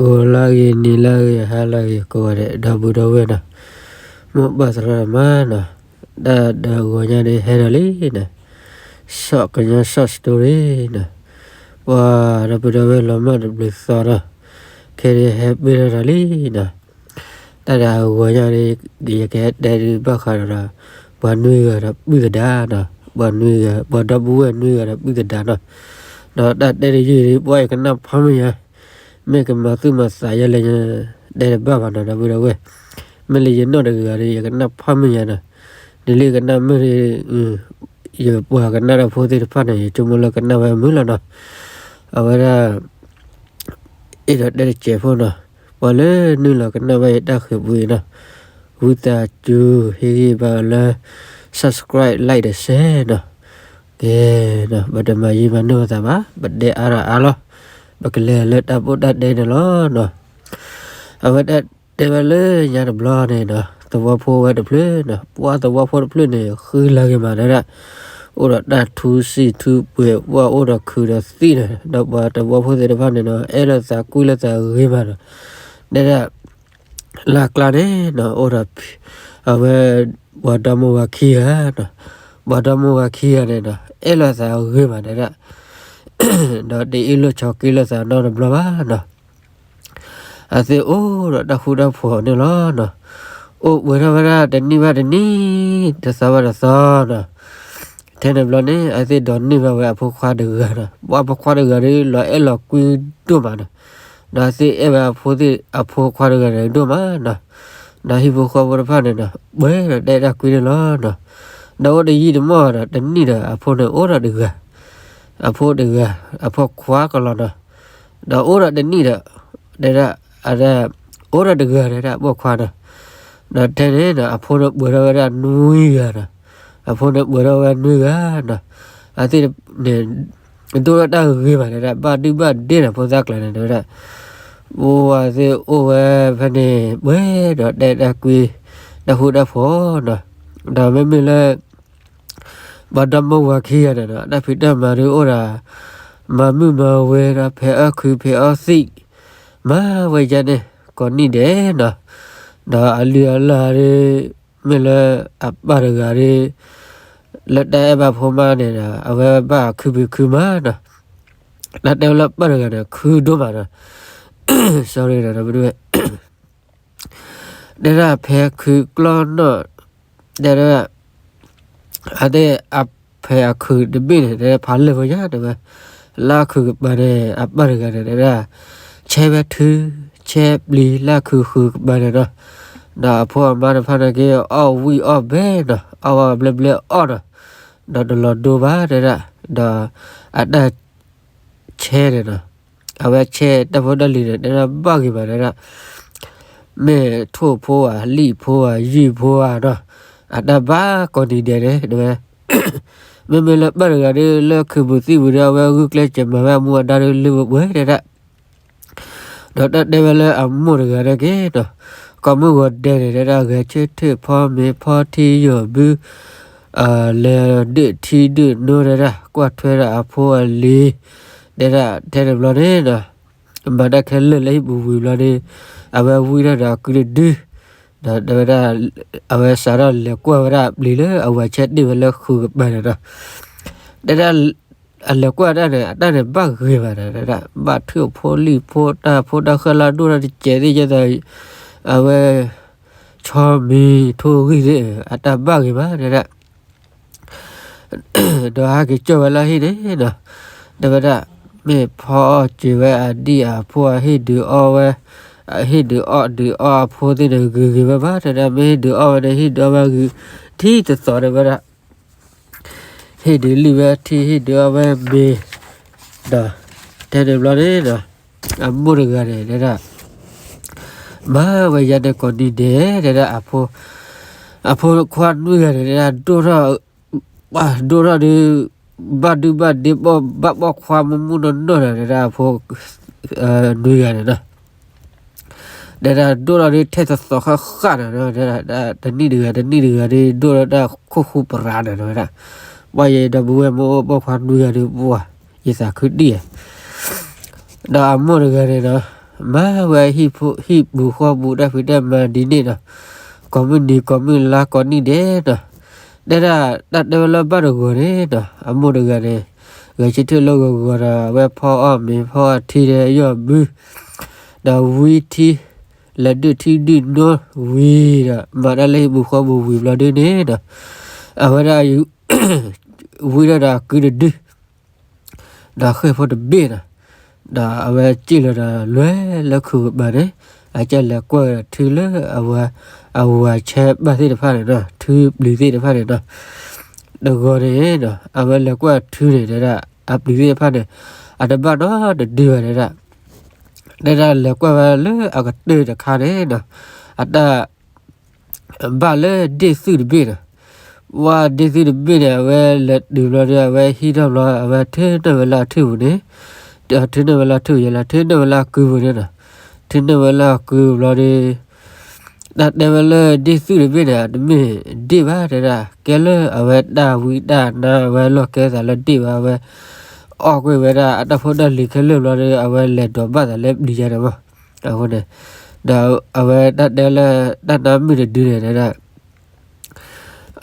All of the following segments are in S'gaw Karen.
ဂီၤလၢဂ့ၤ နံၤလၢဂ့ၤ ဟါလၢဂ့ၤ ကိးဂၤဒဲး ဒီပုၢ်ဒီဝဲၢ်နီၤ, မိၢ်ပၢ်သရၣ်သမါနီၤ, တၢ်ဒီးဂီၤညါဒ်ဟဲဒီးလံနီၤ, ဆီၣ်ကညီ short story နီၤ, ပှၤဒီပုၢ်ဒီဝဲၢ်လီၤမၢ်တဘျုးသီနီၤ, ခဲဒ်ဟဲပ့ၤထီၣ်တၢ်လံနီၤ, တၢ်ဒီးဂီၤညါဒ် ယကဟဲတဲဒုးဘၣ်ဃးဒီး ပှၤနွံဂၤဒီးပုၢ်သဒါနီၤ, ပှၤနွံဂၤ ပှၤဒီပုၢ်ဝဲၢ်နွံဂၤဒီးပုၢ်သဒါနီၤ, ဒီးတၢ်တဲတယုၢ်ဒ် ပှၤယကနၣ်ဖးမုၢ်ညါ မ့ၢ်ကမၤသူၣ်မၤသးယဲလဲၣ် တဲတဘၣ်ဘၣ်နီၤ ဒီပုၢ်ဒီဝဲၢ်, မ့ၢ်လၢယနီၢ်တဂၤဒီး ယကနၣ်ဖးမုၢ်ညါနီၤ, ဒ်လၢယကနၣ်မုၢ်ဒ် ယပှၤကနၣ်တၢ်ဖိသ့ၣ်တဖၣ်န့ၣ် ယဆိကမိၣ်လၢကနၣ်ဝဲမုာ်လီၤနီၤ, အဝဲဒၣ် အဲၣ်ဒိးတဲတစဲးဖိနီၤ, ပှၤလၢနုာ်လီၤကနၣ်ဘၣ်ယတၢ်ဃဲၤပူအံၤနီၤ, ဝံသးစူၤဟ့ၣ်ဂံၢ်ဘါလၢ subscribe like ဒီး share နီၤ, ကဲနီၤ ပတမၤယံာ်မၤနီၢ်ပသးဘၣ် ပတဲအါဒီးအါလီၤ, ပကလဲၤလၢတၢ်ပိၢ်တၢ်တဲန့ၣ်လီၤနီၤ, အဝဲဒၣ်တဲဝဲလၢညါတဘျီန့ၣ်နီၤ သဝီဖိဝဲတဖျၢၣ်နီၤ ပှၤသဝီဖိတဖျၢၣ်န့ၣ် ဃုလၢဂ့ၤမးဒၣ်, အိၣ်ဒီးတၢ်ထူစံၣ်ထူပှဲၤ ပှၤအိၣ်ဒီးခုးဒီးသံၣ်နီၤ, ဒီးပှၤသဝီဖိသ့ၣ်တဖၣ်န့ၣ်နီၤ အဲၣ်လိာ်သးကွံလိာ်သးဂ့ၤမးနီၤ, တဲဒၣ် လၢကျါန့ၣ်နီၤ အိၣ်ဒီး အဝဲ ပှၤဒီမါဝၤခံဂၤနီၤ, ပှၤဒီမါဝၤခံဂၤန့ၣ်နီၤ အဲၣ်လိာ်သးဂ့ၤမးဒၣ်, ဒီးတအ့ၣ်လိာ်ဆိးက့လိာ်သးနီတဘျီဘၣ်နီၤ, အသ့ၣ်အိၣ်ဒီးတၢ်ဃူတၢ်ဖိးန့ၣ်လီၤနီၤ, အိၣ်ပှဲၤထီၣ်ဝဲဒၣ်တနံၣ်ဘၣ်တနံၣ် တသီဘၣ်တသီနီၤ, ထဲန့ၣ်ဘျီန့ၣ် အသ့ၣ်ဒိးန့ၢ်ဘၣ်ဝဲအဖိခွါတဂၤနီၤ, ပှၤအဖိခွါတဂၤဒီး လီၤအဲၣ်လီၤကွံဒိၣ်မးနီၤ, ဒီးအသ့ၣ်အဲၣ်ဝဲအဖိသ့ၣ်အဖိခွါတဂၤန့ၣ်ဒိၣ်မးနီၤ, ဒီးဟံၣ်ဖိဃီဖိတဖၣ်န့ၣ်နီၤ ပှဲၤဒီးတဲတၢ်ကွံန့ၣ်လီၤနီၤ, ဒီးအိၣ်တယံာ်တမီၢ်ဒီး တနံၣ်ဒီးအဖိန့ၣ်အိၣ်ဒီးတဂၤ, အဖိတဂၤ အဖိခွါကလီၤနီၤ, ဒီးအိၣ်ဒီးတနံၣ်ဒီး တဲဒၣ် အဒၣ် အိၣ်ဒီးတဂၤတဲဒၣ် ပိာ်ခွါနီၤ, ဒီးထဲန့ၣ်ဒီး အဖိန့ၣ်ပှဲၤထီၣ်ဝဲဒၣ်နွံဂၤနီၤ, အဖိန့ၣ်ပှဲၤထီၣ်ဝဲနွံဂၤနီၤ, အသ့ၣ်န့ၣ် ဒိၣ်ထီၣ်တၢ်ဂ့ၤမးတဲဒၣ် ဘၣ်ဒုဘၣ်ဒ့ဒီးဖိသၣ်ကျါန့ၣ်တဲဝဲဒၣ်, ပှၤသ့ၣ်အိၣ်ဝဲဖဲန့ၣ် ပှဲၤဒီးတဲတၢ်ကွံ တၢ်ဃူတၢ်ဖိးနီၤ, ဒီးမ့မ့ၢ်လၢ ပှၤဒီမါဝၤခံဂၤန့ၣ်နီၤ တၢ်ဖံးတၢ်မၤဒုးအိၣ်ဒီး မၤမုာ်မၤဝဲဒီး ဖဲးအီၣ်ခုးဖဲးအီၣ်သံၣ် မၤဝဲယဲန့ၣ် ကိးနံၣ်ဒဲးနီၤ, ဒီးအလုၢ်အလၢ်ဒုး မ့ၢ်လၢအပၢ်တဂၤဒုး လၢတၢ်အဲၣ်ဘၣ်ဖိမးန့ၣ်ဒီး အဝဲဘၣ်ခုပံာ်ခုမးနီၤ, တၢ်တဲဝဲလၢပၢ်တဂၤန့ၣ် ခုဒိၣ်မးနီၤ, sorry နီၤ ဒီပုၢ်ဒီဝဲၢ် တဲဒၣ်ဖဲခုကျီၢ်နီၣ် တဲဒၣ် အသ့ၣ်အဖဲးအခုးတဘ့ၣ်န့ၣ် တဲဒၣ်ဖးလၢာ်ဖိညါတဲဝဲ, လၢခုးကပၤန့ၣ် အပၢ်တဂၤန့ၣ် တဲဒၣ် ဆဲးဝဲထု ဆဲးပျံၤလၢခုးဃုာ်ကပၤန့ၣ်နီၤ, ဒီးအဖိအမါတဖၣ်န့ၣ်က့ၤ အီၣ်ဝံၣ်အီၣ်ဘဲနီၤ, အီၣ်ဝဲဘျဲဘျဲအီၣ်နီၤ, ဒီးတလီၤဒိဘၣ်တဲဒၣ်, ဒီးအတၢ် ဆဲးန့ၣ်နီၤ, အဝဲဆဲးတၢ်ဖိတၢ်လံၤန့ၣ် တဲဒၣ်ဘၣ်ဂ့ၤမးတဲဒၣ်, မ့ၢ်ထိၣ်ဖိဧါ လံၣ်ဖိဧါ ယုၢ်ဖိဧါနီၤ, အတၢ်ဘၣ်ကိးနံၤဒဲးန့ၣ်တဲဝဲ, မ့မ့ၢ်လၢပၢ်တဂၤဒီး လၢခုးပူၤသံၣ်ပူၤဒီး အဝဲဂုာ်ကျဲးစၢးမၤဝဲအမူအဒါဒီး လၢပှဲၤပှဲၤတဲဒၣ် ဒီးတၢ်တဲဝဲလၢအမိၢ်တဂၤန့ၣ်က့ၤနီၤ, ကိးမုၢ်ဂီၤဒဲးန့ၣ် တဲဒၣ်ဂဲၤဆၢထၢၣ်ဖီမ့ၤဖီထံယိာ်ဘု, လဲၤဒုးထံဒုးနိတဲဒၣ် ကွၢ်ထွဲဒီးအဖိအလံၤ, တဲဒၣ်ထဲတဘျီန့ၣ်နီၤ, မၤတၢ်ခဲလၢာ်လၢဟံၣ်ပူၤဝံၤဘျီန့ၣ်, အဝဲဝံထီၣ်ဒီးအကုတဒု, ဒီးတဲဝဲဒၣ်, အဝဲစးထီၣ်လဲၤကွၢ်ဝဲဒၣ်အပျံၤလၢအဝၤဆဲးတ့ၢ်ဝဲလၢဃုာ်ကပၤန့ၣ်နီၤ, တဲဒၣ် အလဲၤကွၢ်တၢ်န့ၣ် အတၢ်န့ၣ်ဘၣ်ဂ့ၤဘၣ်ဒီး တဲဒၣ် ဘၣ်ထုးဖိလံၣ်ဖိ တၢ်ဖိတၢ်ဃၢလၢဒိၣ်ထီၣ်တစဲးသ့ၣ်ယဲၢ်သး, အဝဲ ဆီမံၤထိၣ်ဂံၢ်သ့ၣ် အတၢ်ဘၣ်ဂ့ၤမးတဲဒၣ်, ဒီးဟဲက့ၤကၠီၣ်ဝဲလၢဟံၣ်န့ၣ်နီၤ, တဲဝဲဒၣ် မ့ၢ်ဖီအီၣ်စၢၤဝဲအဒံၣ်အဖိအဟ့ၣ်ဒုးအီၣ်ဝဲ, ဟ့ၣ်ဒုးအီၣ်ဒုးအီၣ်အဖိသ့ၣ်န့ၣ် ဂ့ၤဂ့ၤဘၣ်ဘၣ် တဲဒၣ် မ့ၢ်ဟ့ၣ်ဒုးအီၣ်ဝဲန့ၣ် ဟ့ၣ်ဒုးအီၣ်ဝဲဂ့ၤ ထံတသီၣ်တဲဝဲဒၣ် ဟ့ၣ်ဒုးလံၣ်ဝဲထံ ဟ့ၣ်ဒုးအီၣ်ဝဲမ့ၤ, ဒီး ထဲန့ၣ်ဘျီန့ၣ်ဒီး အမိၢ်တဂၤန့ၣ် တဲဒၣ် မၤဝဲယဲန့ၣ်ကိးနံၤဒဲး တဲဒၣ် အဖိခွါနွံဂၤန့ၣ် တဲဒၣ် ဒိၣ်ထီၣ် ဒိၣ်ထီၣ်ဒုး ဘၣ်ဒုဘၣ်ဒ့ ဘၣ်ပိာ်ခွါမုၢ်မုၢ်နီၢ်နီၢ်န့ၣ် တဲဒၣ် အဖိ နွံဂၤန့ၣ်နီၤ တဲဒၣ်ဒိၣ်ထီၣ်ဒုးထဲတသီၣ်ဃၣ်ဃၣ်န့ၣ်နီၤ တဲဒၣ် တနံၣ်တဂၤ တနံၣ်တဂၤဒုး ဒိၣ်ထီၣ်တၢ်ခိၣ်ဃူပရၤန့ၣ် တဲဝဲဒၣ် ပှၤယဒီပုၢ်ဝဲၢ်မ့ၢ်အိၣ်ပိာ်ခွါနွံဂၤဒုး ပှၤ ယသးခုဒံၣ်ဧါ ဒီးအမိၢ်တဂၤန့ၣ်နီၤ မၤဝဲဟံၣ်ဖိဟံၣ်ပူၤဃီပူၤတၢ်ဖံးတၢ်မၤဒ်န့ၣ်ဒီး ကိးမုၢ်နံၤကိးမုၢ်လါကိးနံၣ်ဒဲးဒီး တဲဒၣ်တၢ်တဲဝဲလၢဘၣ်တဂီၤန့ၣ်ဒီး အမိၢ်တဂၤန့ၣ် ဂဲၤဆၢထၢၣ်လၢဂီၤဂီၤဒီး အဝဲဖီအီၣ်မ့ၤဖီအီၣ်ထံဒီး ယီၢ်ဘု ဒီးဝံထံ လဲၤဒုးထံဒုးနိဝံၤဒီး မၤတၢ်လၢဟံၣ်ပူၤဃီပူၤဝံၤဘျီဒုန့ၣ်ဒီး အဝဲဒၣ် ဝံထီၣ်ဒီးအကုတဒု ဒီးဃ့ၢ်ဖိတဘ့ၣ်ဒီး ဒီးအဝဲစံၣ်လီၤဒီးလွဲလၢခုးကပၤန့ၣ် အကလဲၤကွၢ်ထံလၢအဝၤ အဝၤဆဲဘၣ်သ့ၣ်တဖၣ်န့ၣ်ဒီး ထံပျံၤသ့ၣ်တဖၣ်န့ၣ်ဒီး တဂီၤန့ၣ်ဒီး အဝဲလဲၤကွၢ်ထံန့ၣ်တဲဒၣ် အပျံၤသ့ၣ်တဖၣ်န့ၣ် အတဘၣ်နီတဒုဘၣ်တဲဒၣ် တဲဒၣ်လဲၤကွၢ်ဝဲလၢအကတၢၢ်တခါန့ၣ်ဒီး အတၢ် ဘၣ်လၢဒ့ၣ်သုၣ်တဘ့ၣ်ဒီး ဝဲဒ့ၣ်သုၣ်တဘ့ၣ်န့ၣ် အဝဲလဲၤတုၤဘျီဒီး အဝဲဟံးထီၣ်ဘျီ အဝဲထၢနုာ်ဝဲလၢအထၢၣ်ပူၤန့ၣ် ထၢနုာ်ဝဲလၢအထၢၣ်ပူၤယဲလီၤ ထၢနုာ်ဝဲလၢအကုပူၤန့ၣ်ဒီး ထၢနုာ်ဝဲလၢအကုဘျီဒီး တၢ်တဲဝဲလၢဒ့ၣ်သုၣ်တဘ့ၣ်န့ၣ် တမ့ၢ်ဒ့ၣ်ဘၣ်တဲဒၣ် ကဲလၢအဝဲတၢ်ဝံတၢ်နါ အဝဲလီၢ်ကဲသးလၢဒ့ၣ်ဘၣ် အဝဲ အီၣ်ကွံာ်ဝဲဒၣ်အတၢ်ဖိတၢ်လံၤခဲလၢာ်ဘျီဒီး အဝဲလဲၤဒိးဘၣ်သးလၢပျံၤယါန့ၣ်မး အဃိန့ၣ် ဒီးအဝဲတၢ်တဲလၢ တၢ်နါမုၣ်တဒုန့ၣ်တဲဒၣ်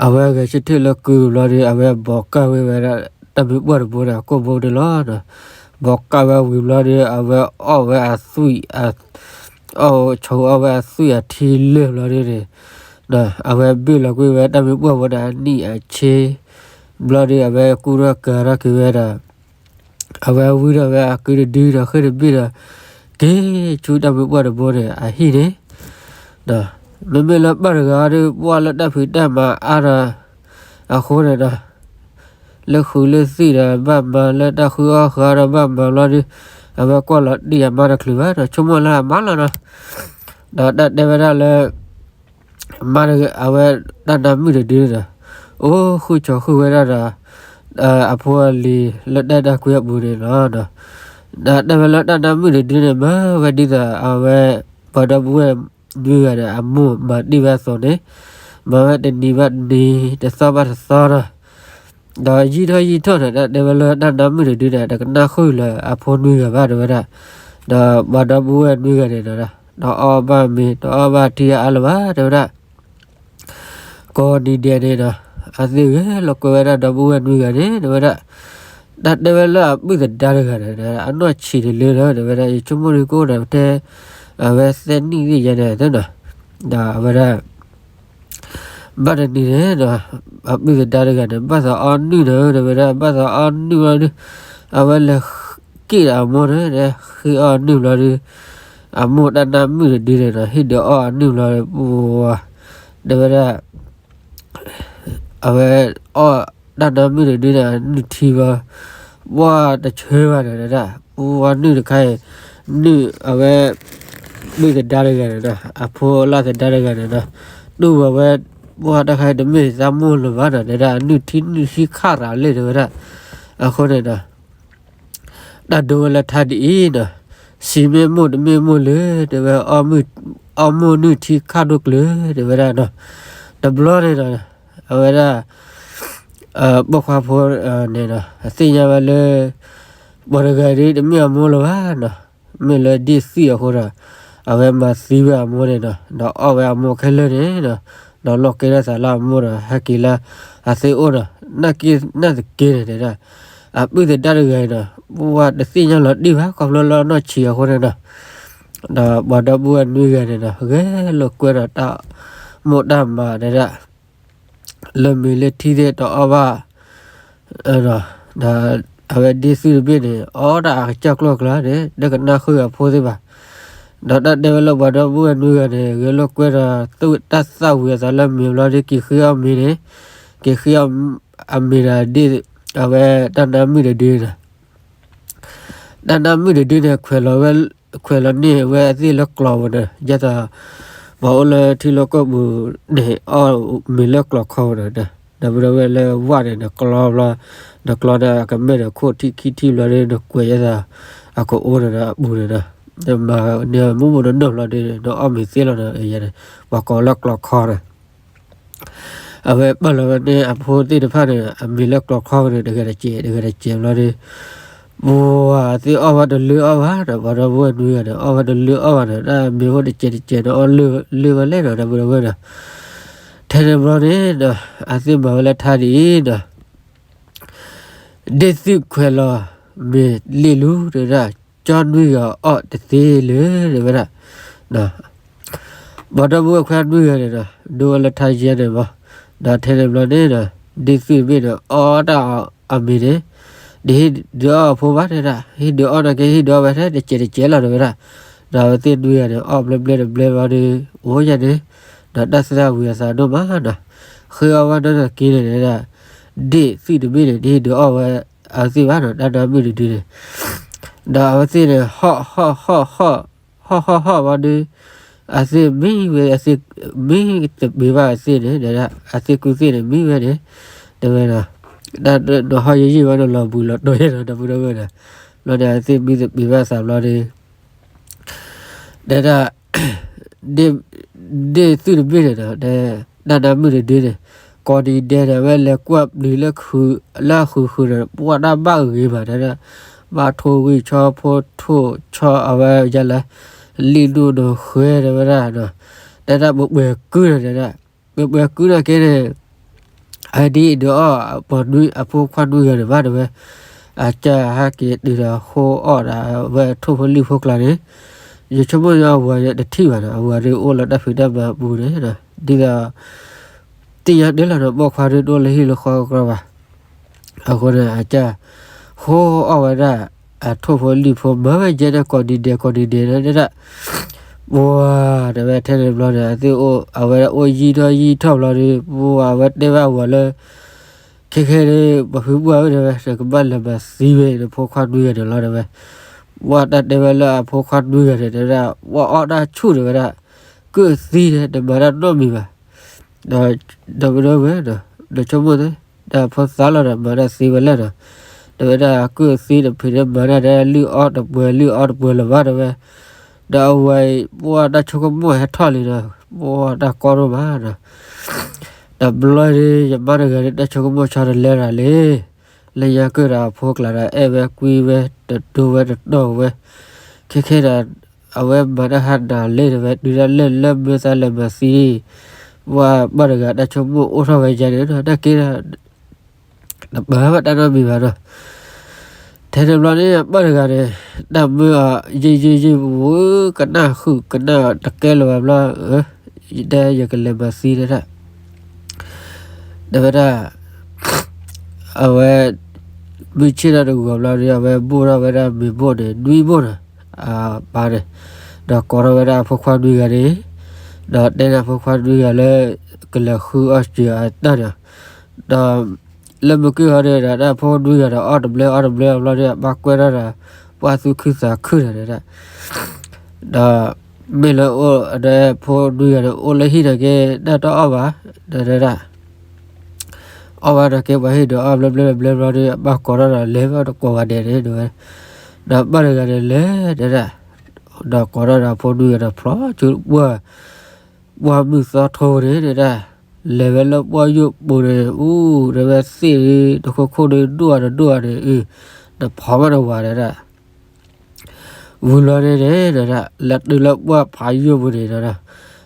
အဝဲဂဲၤဆၢထၢၣ်လၢကုဘျီဒီး အဝဲဘိးကၢ်ဝဲဝဲဒၣ် တၢ်မ့ၢ်ပှၢ်တဘိန့ၣ် အကိၣ်ဘိန့ၣ်လီၤ. ဘိးကၢ်ဝဲဝံၤဘျီဒီး အဝဲအီၣ်ဝဲအသွံၣ် အီၣ်ဆိးအီၣ်ဝဲအသွံၣ်အထံလၢာ်ဘျီဒီးန့ၣ် အဝဲဘ့ၣ်လီၤကွံာ်ဝဲတၢ်မ့ၢ်ပှၢ်ဘိန့ၣ် အနံၣ်အဆ့ ဘျီဒီး အဝဲကူထီၣ်ကၤထီၣ်က့ၤဝဲဒီး အဝဲဝံထီၣ်ဝဲအကုတဒုဒီးဃ့ၢ်တဘ့ၣ်ဒီး က့ၤဆူတၢ်မ့ၢ်ပှၢ်တဘိန့ၣ် အဟံၣ်န့ၣ် မ့မ့ၢ်လၢဘၣ်တဂၤဒီး ပှၢ်လၢတၢ်ဖံးတၢ်မၤအါဒီး အဃိန့ၣ်ဒီး လၢဃုာ်လၢသံၣ်ဒီးဘၣ်မၤ လၢတၢ်ဃုအီၣ်ဃုအီဒီးဘၣ်မၤဘျီဒီး အဝဲကွၢ်လီၤတံၢ်အမါတချုးဘၣ်ဒီး ဆိကမိၣ်လၢအမါလီၤနီၤ. ဒီးတၢ်တဲဝဲဒၣ်လၢ မါတဂၤ အဝဲတၢ်နါမုၣ်တဒုန့ၣ်ဒီး အိၣ်ဃုာ်ဆိးဃုာ်ဝဲဒၣ်ဒီး အဖိအလံၤလၢတၢ်အဲၣ်တၢ်ကွံအပူၤန့ၣ်လီၤ. ဒီးတဲဝဲလၢတၢ်နါမုၣ်တဒုန့ၣ် မၤဝဲဒ်သိးအဝဲ ပှၤဒီပုၢ်ဝဲၢ်နွံဂၤဒီး အမိၢ်မၤတ့ၢ်ဝဲအသိးန့ၣ် မၤဝဲတနံၤဘၣ်တနံၤ တသီဘၣ်တသီဒီး ဒီးယံာ်ထီၣ်ယံာ်ထီၣ်န့ၣ် တၢ်တဲဝဲလၢတၢ်နါမုၣ်တဒုန့ၣ် တကနၣ်ဃုာ်လၢအဖိနွံဂၤဘၣ်တဲဝဲဒၣ်, ဒီးပှၤဒီပုၢ်ဝဲၢ်နွံဂၤန့ၣ်ဒီး တအီၣ်ဘၣ်မ့ၤ တအီၣ်ဘၣ်ထံအါလၢၤဘၣ်တဲဝဲဒၣ် ကိးနံၤဒဲးန့ၣ်ဒီး အသ့ၣ်ဂဲၤလိာ်ကွဲဝဲဒၣ်ဒီပုၢ်ဝဲၢ်နွံဂၤန့ၣ် တဲဝဲဒၣ်, တၢ်တဲဝဲလၢအပုၢ်သဒါတဂၤန့ၣ် အနီၢ်ဆံးတလၢဒီး တဲဝဲဒၣ် ယဆိကမိၣ်ဒုးကအိၣ်ဒီးထဲ အဝဲသၢနံၣ်သ့ၣ်ယဲန့ၣ်သ့နီၤ, ဒီးအဝဲဒၣ် ဘၣ်တနံၤန့ၣ်ဒီး အပုၢ်သဒါတဂၤန့ၣ် ဘၣ်သးအီနုၢ်ဒီး တဲဝဲဒၣ် ဘၣ်သးအီနုၢ်လီၤဒီး အဝဲလဲၤက့ၣ်ဒီးအမိၢ်န့ၣ် ဃ့အီၣ်နုၢ်ဘျီဒီး အမိၢ်တၢ်နါမုၣ်တဒုန့ၣ်ဒီး ဟ့ၣ်ဒုးအီၣ်အနုၢ်ဘျီဒီး ပှၤ တဲဝဲဒၣ် အဝဲအီၣ်တၢ်နါမုၣ်တဒုန့ၣ် အနုၢ်ထံဘျီ ပှၤတဆၢဘၣ်န့ၣ်ဒၣ် ပှၤနုၢ်တခါအံၤ နုၢ်အဝဲ ပုၢ်သဒါတဂၤန့ၣ်ဒီး အဖိလၢသဒါတဂၤန့ၣ်ဒီး တူၢ်ဝဲဝဲ ပှၤတၢ်ခါအံၤတမ့ၢ်သးမိၢ်လၢၤဘၣ်ဒီး တဲဒၣ် နုၢ်ထံနုၢ်ထံခးရၤလံ တဲဝဲဒၣ်, အဃိန့ၣ်ဒီး တၢ်ဒိဝဲလၢထါဒ်အံၤဒီး စံးမ့ၢ်မိၢ်တမ့ၢ်မိၢ်လၢ တဲဝဲ အီၣ်မိၢ်နုၢ်ထံခးဒိၣ်ကျၢၤ တဲဝဲဒၣ်ဒီး တဘျီန့ၣ်ဒီး အဝဲဒၣ် ပိာ်ခွါဖိန့ၣ်ဒီး အသ့ၣ်ညါဝဲလၢ ပှၤတဂၤဒ်တမ့ၢ်အမိၢ်လၢၤဘၣ်နီၤ, မ့ၢ်လၢဒ့ၣ်သံၣ်အဃိဒီး အဝဲမၤသံဝဲအမိၢ်န့ၣ်ဒီး ဒီးအီၣ်ဝဲအမိၢ်ခဲလၢာ်န့ၣ်ဒီး ဒီးလီၢ်ကဲထီၣ်သးလၢအမိၢ်ဒီး ဟဲက့ၤလၢအသ့ၣ်အိၣ်ဒီး နာ်က့နာ်သက့န့ၣ်တဲဒၣ် အပုၢ်သဒါတဂၤအံၤဒီး ပှၤတသ့ၣ်ညါလီၤတံၢ်ဘၣ် ခီဖျိလၢအနီၢ်ဆံးအဃိန့ၣ်ဒီး ဒီးပှၤဒီပုၢ်ဝဲၢ်နွံဂၤန့ၣ်ဒီး ဂဲၤလိာ်ကွဲဒီးတၢ်မိၢ်တၢ်မးတဲဒၣ် လၢမ့ၤလၢထံသ့ၣ်တအီၣ်ဘၣ် ဒီးအဝဲဒ့ၣ်သုတဘ့ၣ်န့ၣ် အီၣ်တၢ်အကစၢ်ကျိၣ်ကျါန့ၣ် တကနၣ်ဃုာ်အဖိသ့ၣ်ဘၣ်. ဒီးတၢ်တဲဝဲလၢပှၤဒီပုၢ်ဝဲၢ်နွံဂၤန့ၣ် ဂဲၤလိာ်ကွဲဒီး တၢ်သၣ်ဝံၤအသးလၢမ့ၤဘျီဒီး က့ၤဃ့အီၣ်မ့ၤန့ၣ် က့ၤဃ့အီၣ်အမ့ၤဒီးဒ် အဝဲတၢ်နါမုၣ်တဒုန့ၣ် တၢ်နါမုၣ်တဒုန့ၣ် ခွဲးလီၤဝဲ ခွဲးလီၤန့ၢ်ဝဲအသ့ၣ်လၢကျီၤပူၤန့ၣ် ယဲသိး ပှၤအိၣ်လၢထံလီၢ်ကီၢ်ပူၤန့ၣ် အီၣ်မ့ၤလၢကျီၤခီပူၤန့ၣ်ဒီး ဒီပုၢ်ဝဲၢ်လၢဝၣ်န့ၣ် နကျီဘျီ နကျီန့ၣ် အကမဲာ်ဒီးခိၣ်ထံၣ်ခံထံၣ်ဘျီဒီး နကွဲးယဲသိး အကအိၣ်န့ၣ်ဒီးအပူၤန့ၣ်ဒီး နမၤန့ၢ်မူမူနီၢ်နီၢ်ဘျီဒီး နအီၣ်မ့ၤသ့လီၤန့ၣ် ယဲန့ၣ် ပှၤကိးလၢကျီၤခီန့ၣ် အဝဲပာ်လီၤဝဲန့ၣ် အဖိသ့ၣ်တဖၣ်န့ၣ် အမ့ၤလၢကျီၤခီန့ၣ် တဂၤတစဲး တဂၤတစဲးဘျီဒီး ပှၤသ့ၣ်အီၣ်ဘၣ်တလၢအီၣ်ဘၣ်ဒီး ပှၤဒီပုၢ်ဝဲၢ်နွံဂၤန့ၣ် အီၣ်ဝဲတလၢအီၣ်ဘၣ်ဒီး တၢ်မ့ၢ်အိၣ်တစဲးတစဲးန့ၣ် အီၣ်လၢာ်ဝဲလဲၣ်ဒီး ဒီပုၢ်ဒီဝဲၢ်ဒီး ထဲန့ၣ်ဘျီန့ၣ်ဒီး အသ့ၣ်မၤဝဲလၢထါဒ်အံၤဒီး ဒ့ၣ်သုးခွဲးလီၤမ့ၤလ့ၣ်လူၤ တဲဝဲဒၣ် ကၠီနွံဂၤအီၣ်တသ့လၢၤ တဲဝဲဒၣ် ပှၤဒီပုၢ်ဝဲၢ်ခွါနွံဂၤန့ၣ်ဒီး ဒိဝဲလၢထါယဲန့ၣ်မး, ဒီးထဲန့ၣ်ဘျီန့ၣ်ဒီး ဒ့ၣ်သုးတဘ့ၣ်န့ၣ် အီၣ်တၢ်အီၣ်အမ့ၤန့ၣ် တဟ့ၣ်ဒုးအီၣ်အဖိဘၣ်တဲဒၣ်, ဟ့ၣ်ဒုးအီၣ်နာ်က့ ဟ့ၣ်ဒုးအီၣ်ဝဲထဲတစဲးတစဲးလီၤ တဲဝဲဒၣ်, ဒီးအဝဲသ့ၣ်နွံဂၤန့ၣ် အီၣ်ဘျဲဘျဲတဘျဲဘျီဒီး အိၣ်ယဲန့ၣ် ဒီးတၢ်သးဝံၤအသးဒိၣ်မးဒီး ဃ့အီၣ်ဝဲနီၢ်နီၢ်က့န့ၣ်ဒၣ် ဒ့ၣ်သုးတဘ့ၣ်န့ၣ် တဟ့ၣ်ဒုးအီၣ်ဝဲ အဝဲသ့ၣ်ဘၣ်ဒီး တၢ်နါမုၣ်တဒုန့ၣ်, ဒီးအဝဲသ့ၣ်န့ၣ် ဟီၣ်ဟီၣ်ဟီၣ်ဟီၣ် ဟီၣ်ဟီၣ်ဟီၣ်ဘျီဒီး အသ့ၣ်မံဝဲ အသ့ၣ်မံတပ့ၤဘၣ်အသ့ၣ်န့ၣ် အသ့ၣ်ကူၣ်သ့ၣ်န့ၣ် မံဝဲန့ၣ် တဲဝဲဒီး တၢ်နဟီၣ်ယံာ်ယံာ်ဝဲန့ၣ် လီၤဘှံးလီၤတီၤယဲဒီး ဒီပုၢ်ဒီဝဲၢ်ဒီး ဘျီန့ၣ် အသ့ၣ်မံတပ့ၤဘၣ်သးဘျီဒီး တဲဒၣ် ဒ့ၣ်သုးတဘ့ၣ်န့ၣ်ဒီး တၢ်နါမုၣ်တဒုန့ၣ် ကိးနံၤဒဲးဒီး အဝဲလဲၤကွၢ်ပျံၤလၢ လၢအဃုာ်ဃုာ်ဒီး ပှၢ်တၢ်ဘၣ်ဂ့ၤမး တဲဒၣ် ဘၣ်ထိၣ်ဂံၢ်ဆီဖိထိၣ်ဆီအဝဲယဲလၢ လံၣ်ဒိၣ်နီၢ်ဃဲ တဲဝဲဒၣ်ဒီး တဲဒၣ်ပှဲၤပှဲၤကုၢ်န့ၣ် တဲဒၣ် ပှဲၤပှဲၤကုၢ်န့ၣ်က့န့ၣ် အဒ်အံၤဒုးအီၣ် ပှၤနွံ အဖိခွါနွံဂၤန့ၣ်ဘၣ်တဲဝဲ, အကၢ်ဟဲက့ၤတုၤဒီးဟိအီၣ်ဒီး အဝဲထိၣ်ဖိလံၣ်ဖိကျါန့ၣ် ယဆိကမိၣ်ညါအဝၤန့ၣ်တထံၣ်ဘၣ်နီၤ, အဝၤဒုးအိၣ်လၢတၢ်ဖံးတၢ်မၤအပူၤန့ၣ် ဒ်သိး သ့ၣ်ညါဒ်လီၤနီၤ, ပိာ်ခွါဒုးတအိၣ်လၢဟံၣ်လၢဃီကီၢ်ဘၣ်. အဃိန့ၣ် အကၢ် ဟိအီၣ်ဝဲဒၣ် အထိၣ်ဖိလံၣ်ဖိ မၤဝဲယဲန့ၣ် ကိးနံၤဒဲး ကိးနံၤဒဲးန့ၣ်ဒၣ် ပှၤ တဲဝဲထဲန့ၣ်ဘျီန့ၣ် အသ့ၣ်အိၣ် အဝဲအိၣ်ယံာ်ထီၣ်ယံာ်ထီၣ်ဘျီဒီး ပှၤအဝဲတဲဘၣ်အဝၤလၢ ခဲခဲန့ၣ် ပှၤဖုပှၢ်ဝဲတဲဝဲ နကဘၣ်လဲၤမၤသံဝဲ နဖိခွါနွံဂၤန့ၣ်လီၤတဲဝဲ, ပှၤတၢ်တဲဝဲလၢအဖိခွါနွံဂၤန့ၣ် တဲဝဲဒၣ် ပှၤအီၣ်တၢ်ဆူၣ်တဲဝဲဒၣ် ကုၢ်သံန့ၣ် တမၤတၢ်နီတမံၤဘၣ် ဒီးဒီပုၢ်ဒီဝဲၢ်ဒီး နဆိကမိၣ်သ့ တၢ်ဖိသၣ်လီၤဒီး မၤတၢ်သံဝဲလဲၣ်ဒီး တဲဝဲဒၣ် ကုၢ်သံတဖုန့ၣ် မၤတၢ်ဒ်လံၣ်အီၣ်တပှဲၤ လံၣ်အီၣ်တပှဲၤလၢၤဘၣ်တဲဝဲ, ဒီးအဝဲအံၤ ပှၤတၢ်ဆိကမိၣ်ဟဲထီၣ်လံဒီး ပှၤတၢ်ကီဒိၣ်မးဒီး တဘျီဒီး ယမါတဂၤဒီး တၢ်ဆိကမိၣ်ဆီတလဲရၤလံ လၢညါကၢၢ်ဒီးအဖိကျါဒီး အဲၣ်ဝဲကွံဝဲ တဒိဝဲတတီၢ်ဝဲ, ခဲခဲဒီး အဝဲမၤတၢ်ဟးနၤလၢတဲဝဲ တုၤဒၣ်လဲာ်လၢမ့ၢ်သးလဲၤမၤသံ ပှၤပၢ်တဂၤတၢ်ဆိကမိၣ်အိၣ်ထီၣ်ဝဲယဲန့ၣ်ဒီး တၢ်က့ဒီး တပာ်ဘၣ်တၢ်နီတမံၤဘၣ်ဒီး ထဲန့ၣ်ဘျီန့ၣ် ပၢ်တဂၤန့ၣ် တၢ်မၢအီၤ ယံာ်ယံာ်ယံာ်ပူၤ ကနၣ်ဃုာ်ကနၣ်တကဲလၢၤဘၣ်ဘျီ တဲယကလဲၤမၤသံတဲဒၣ် တဲဝဲဒၣ် အဝဲ မုၢ်ဆ့ၣ်ထီၣ်တဂီၤဘျီဒီး အဝဲဘိၣ်ထီၣ်ဝဲဒၣ်မ့ၤဘိၣ်န့ၣ် နွံဘိၣ်န့ၣ် အပၢ်န့ၣ် ဒီးကိးထီၣ်ဝဲဒၣ်အဖိခွါနွံဂၤန့ၣ် ဒီးတဲန့ၣ်အဖိခွါနွံဂၤလၢ ကလဲၤဃုအီၣ်စၢၤအတၢ်န့ၣ် ဒီး လၢမုၢ်ကၢၢ်ဟီဒီး တၢ်ဖိနွံဂၤဒီး အီၣ်တဘျဲအီၣ်တဘျဲဘျီဒီး အပၢ်ကွဲထီၣ်ဒီး ပှၤသူၣ်ခုသးခုန့ၣ်တဲဒၣ် ဒီး မ့ၢ်လၢအိၣ်ဒီးဖိနွံဂၤဒီး အိၣ်လၢဟံၣ်န့ၣ်က့ တၢ်တအီၣ်ဘၣ် တဲဒၣ် အီၣ်ဘၣ်န့ၣ်က့ ပှၤဟ့ၣ်ဒုးအီၣ်ဘျဲဘျဲဘျဲဘျီဒီး အပၢ်ကိးထီၣ်ဒီး လဲၤဘၣ်တကိးဂၤဒဲးန့ၣ်တဲဝဲ ဒီးပၢ်တဂၤန့ၣ်လဲၤတဲဒၣ် ဒီးကိးထီၣ်ဒီးဖိနွံဂၤဒီး ဖျီဆူပှၢ် ပှၢ်မုၢ်သီထိန့ၣ်တဲဒၣ် လဲၤဝဲလၢပှၢ်ယိာ်ပူၤန့ၣ် အူ တဲဝဲသ့ၣ်ဒုး တခိခိၣ်ဒုး ဒိၣ်အါတဒိၣ်အါန့ၣ် အု နဖီမးတဝၤတဲဒၣ် ဝံၤလီၤန့ၣ်န့ၣ် လၢတုၤလၢပှၢ်ဖးယိာ်ပူၤန့ၣ်ဒီး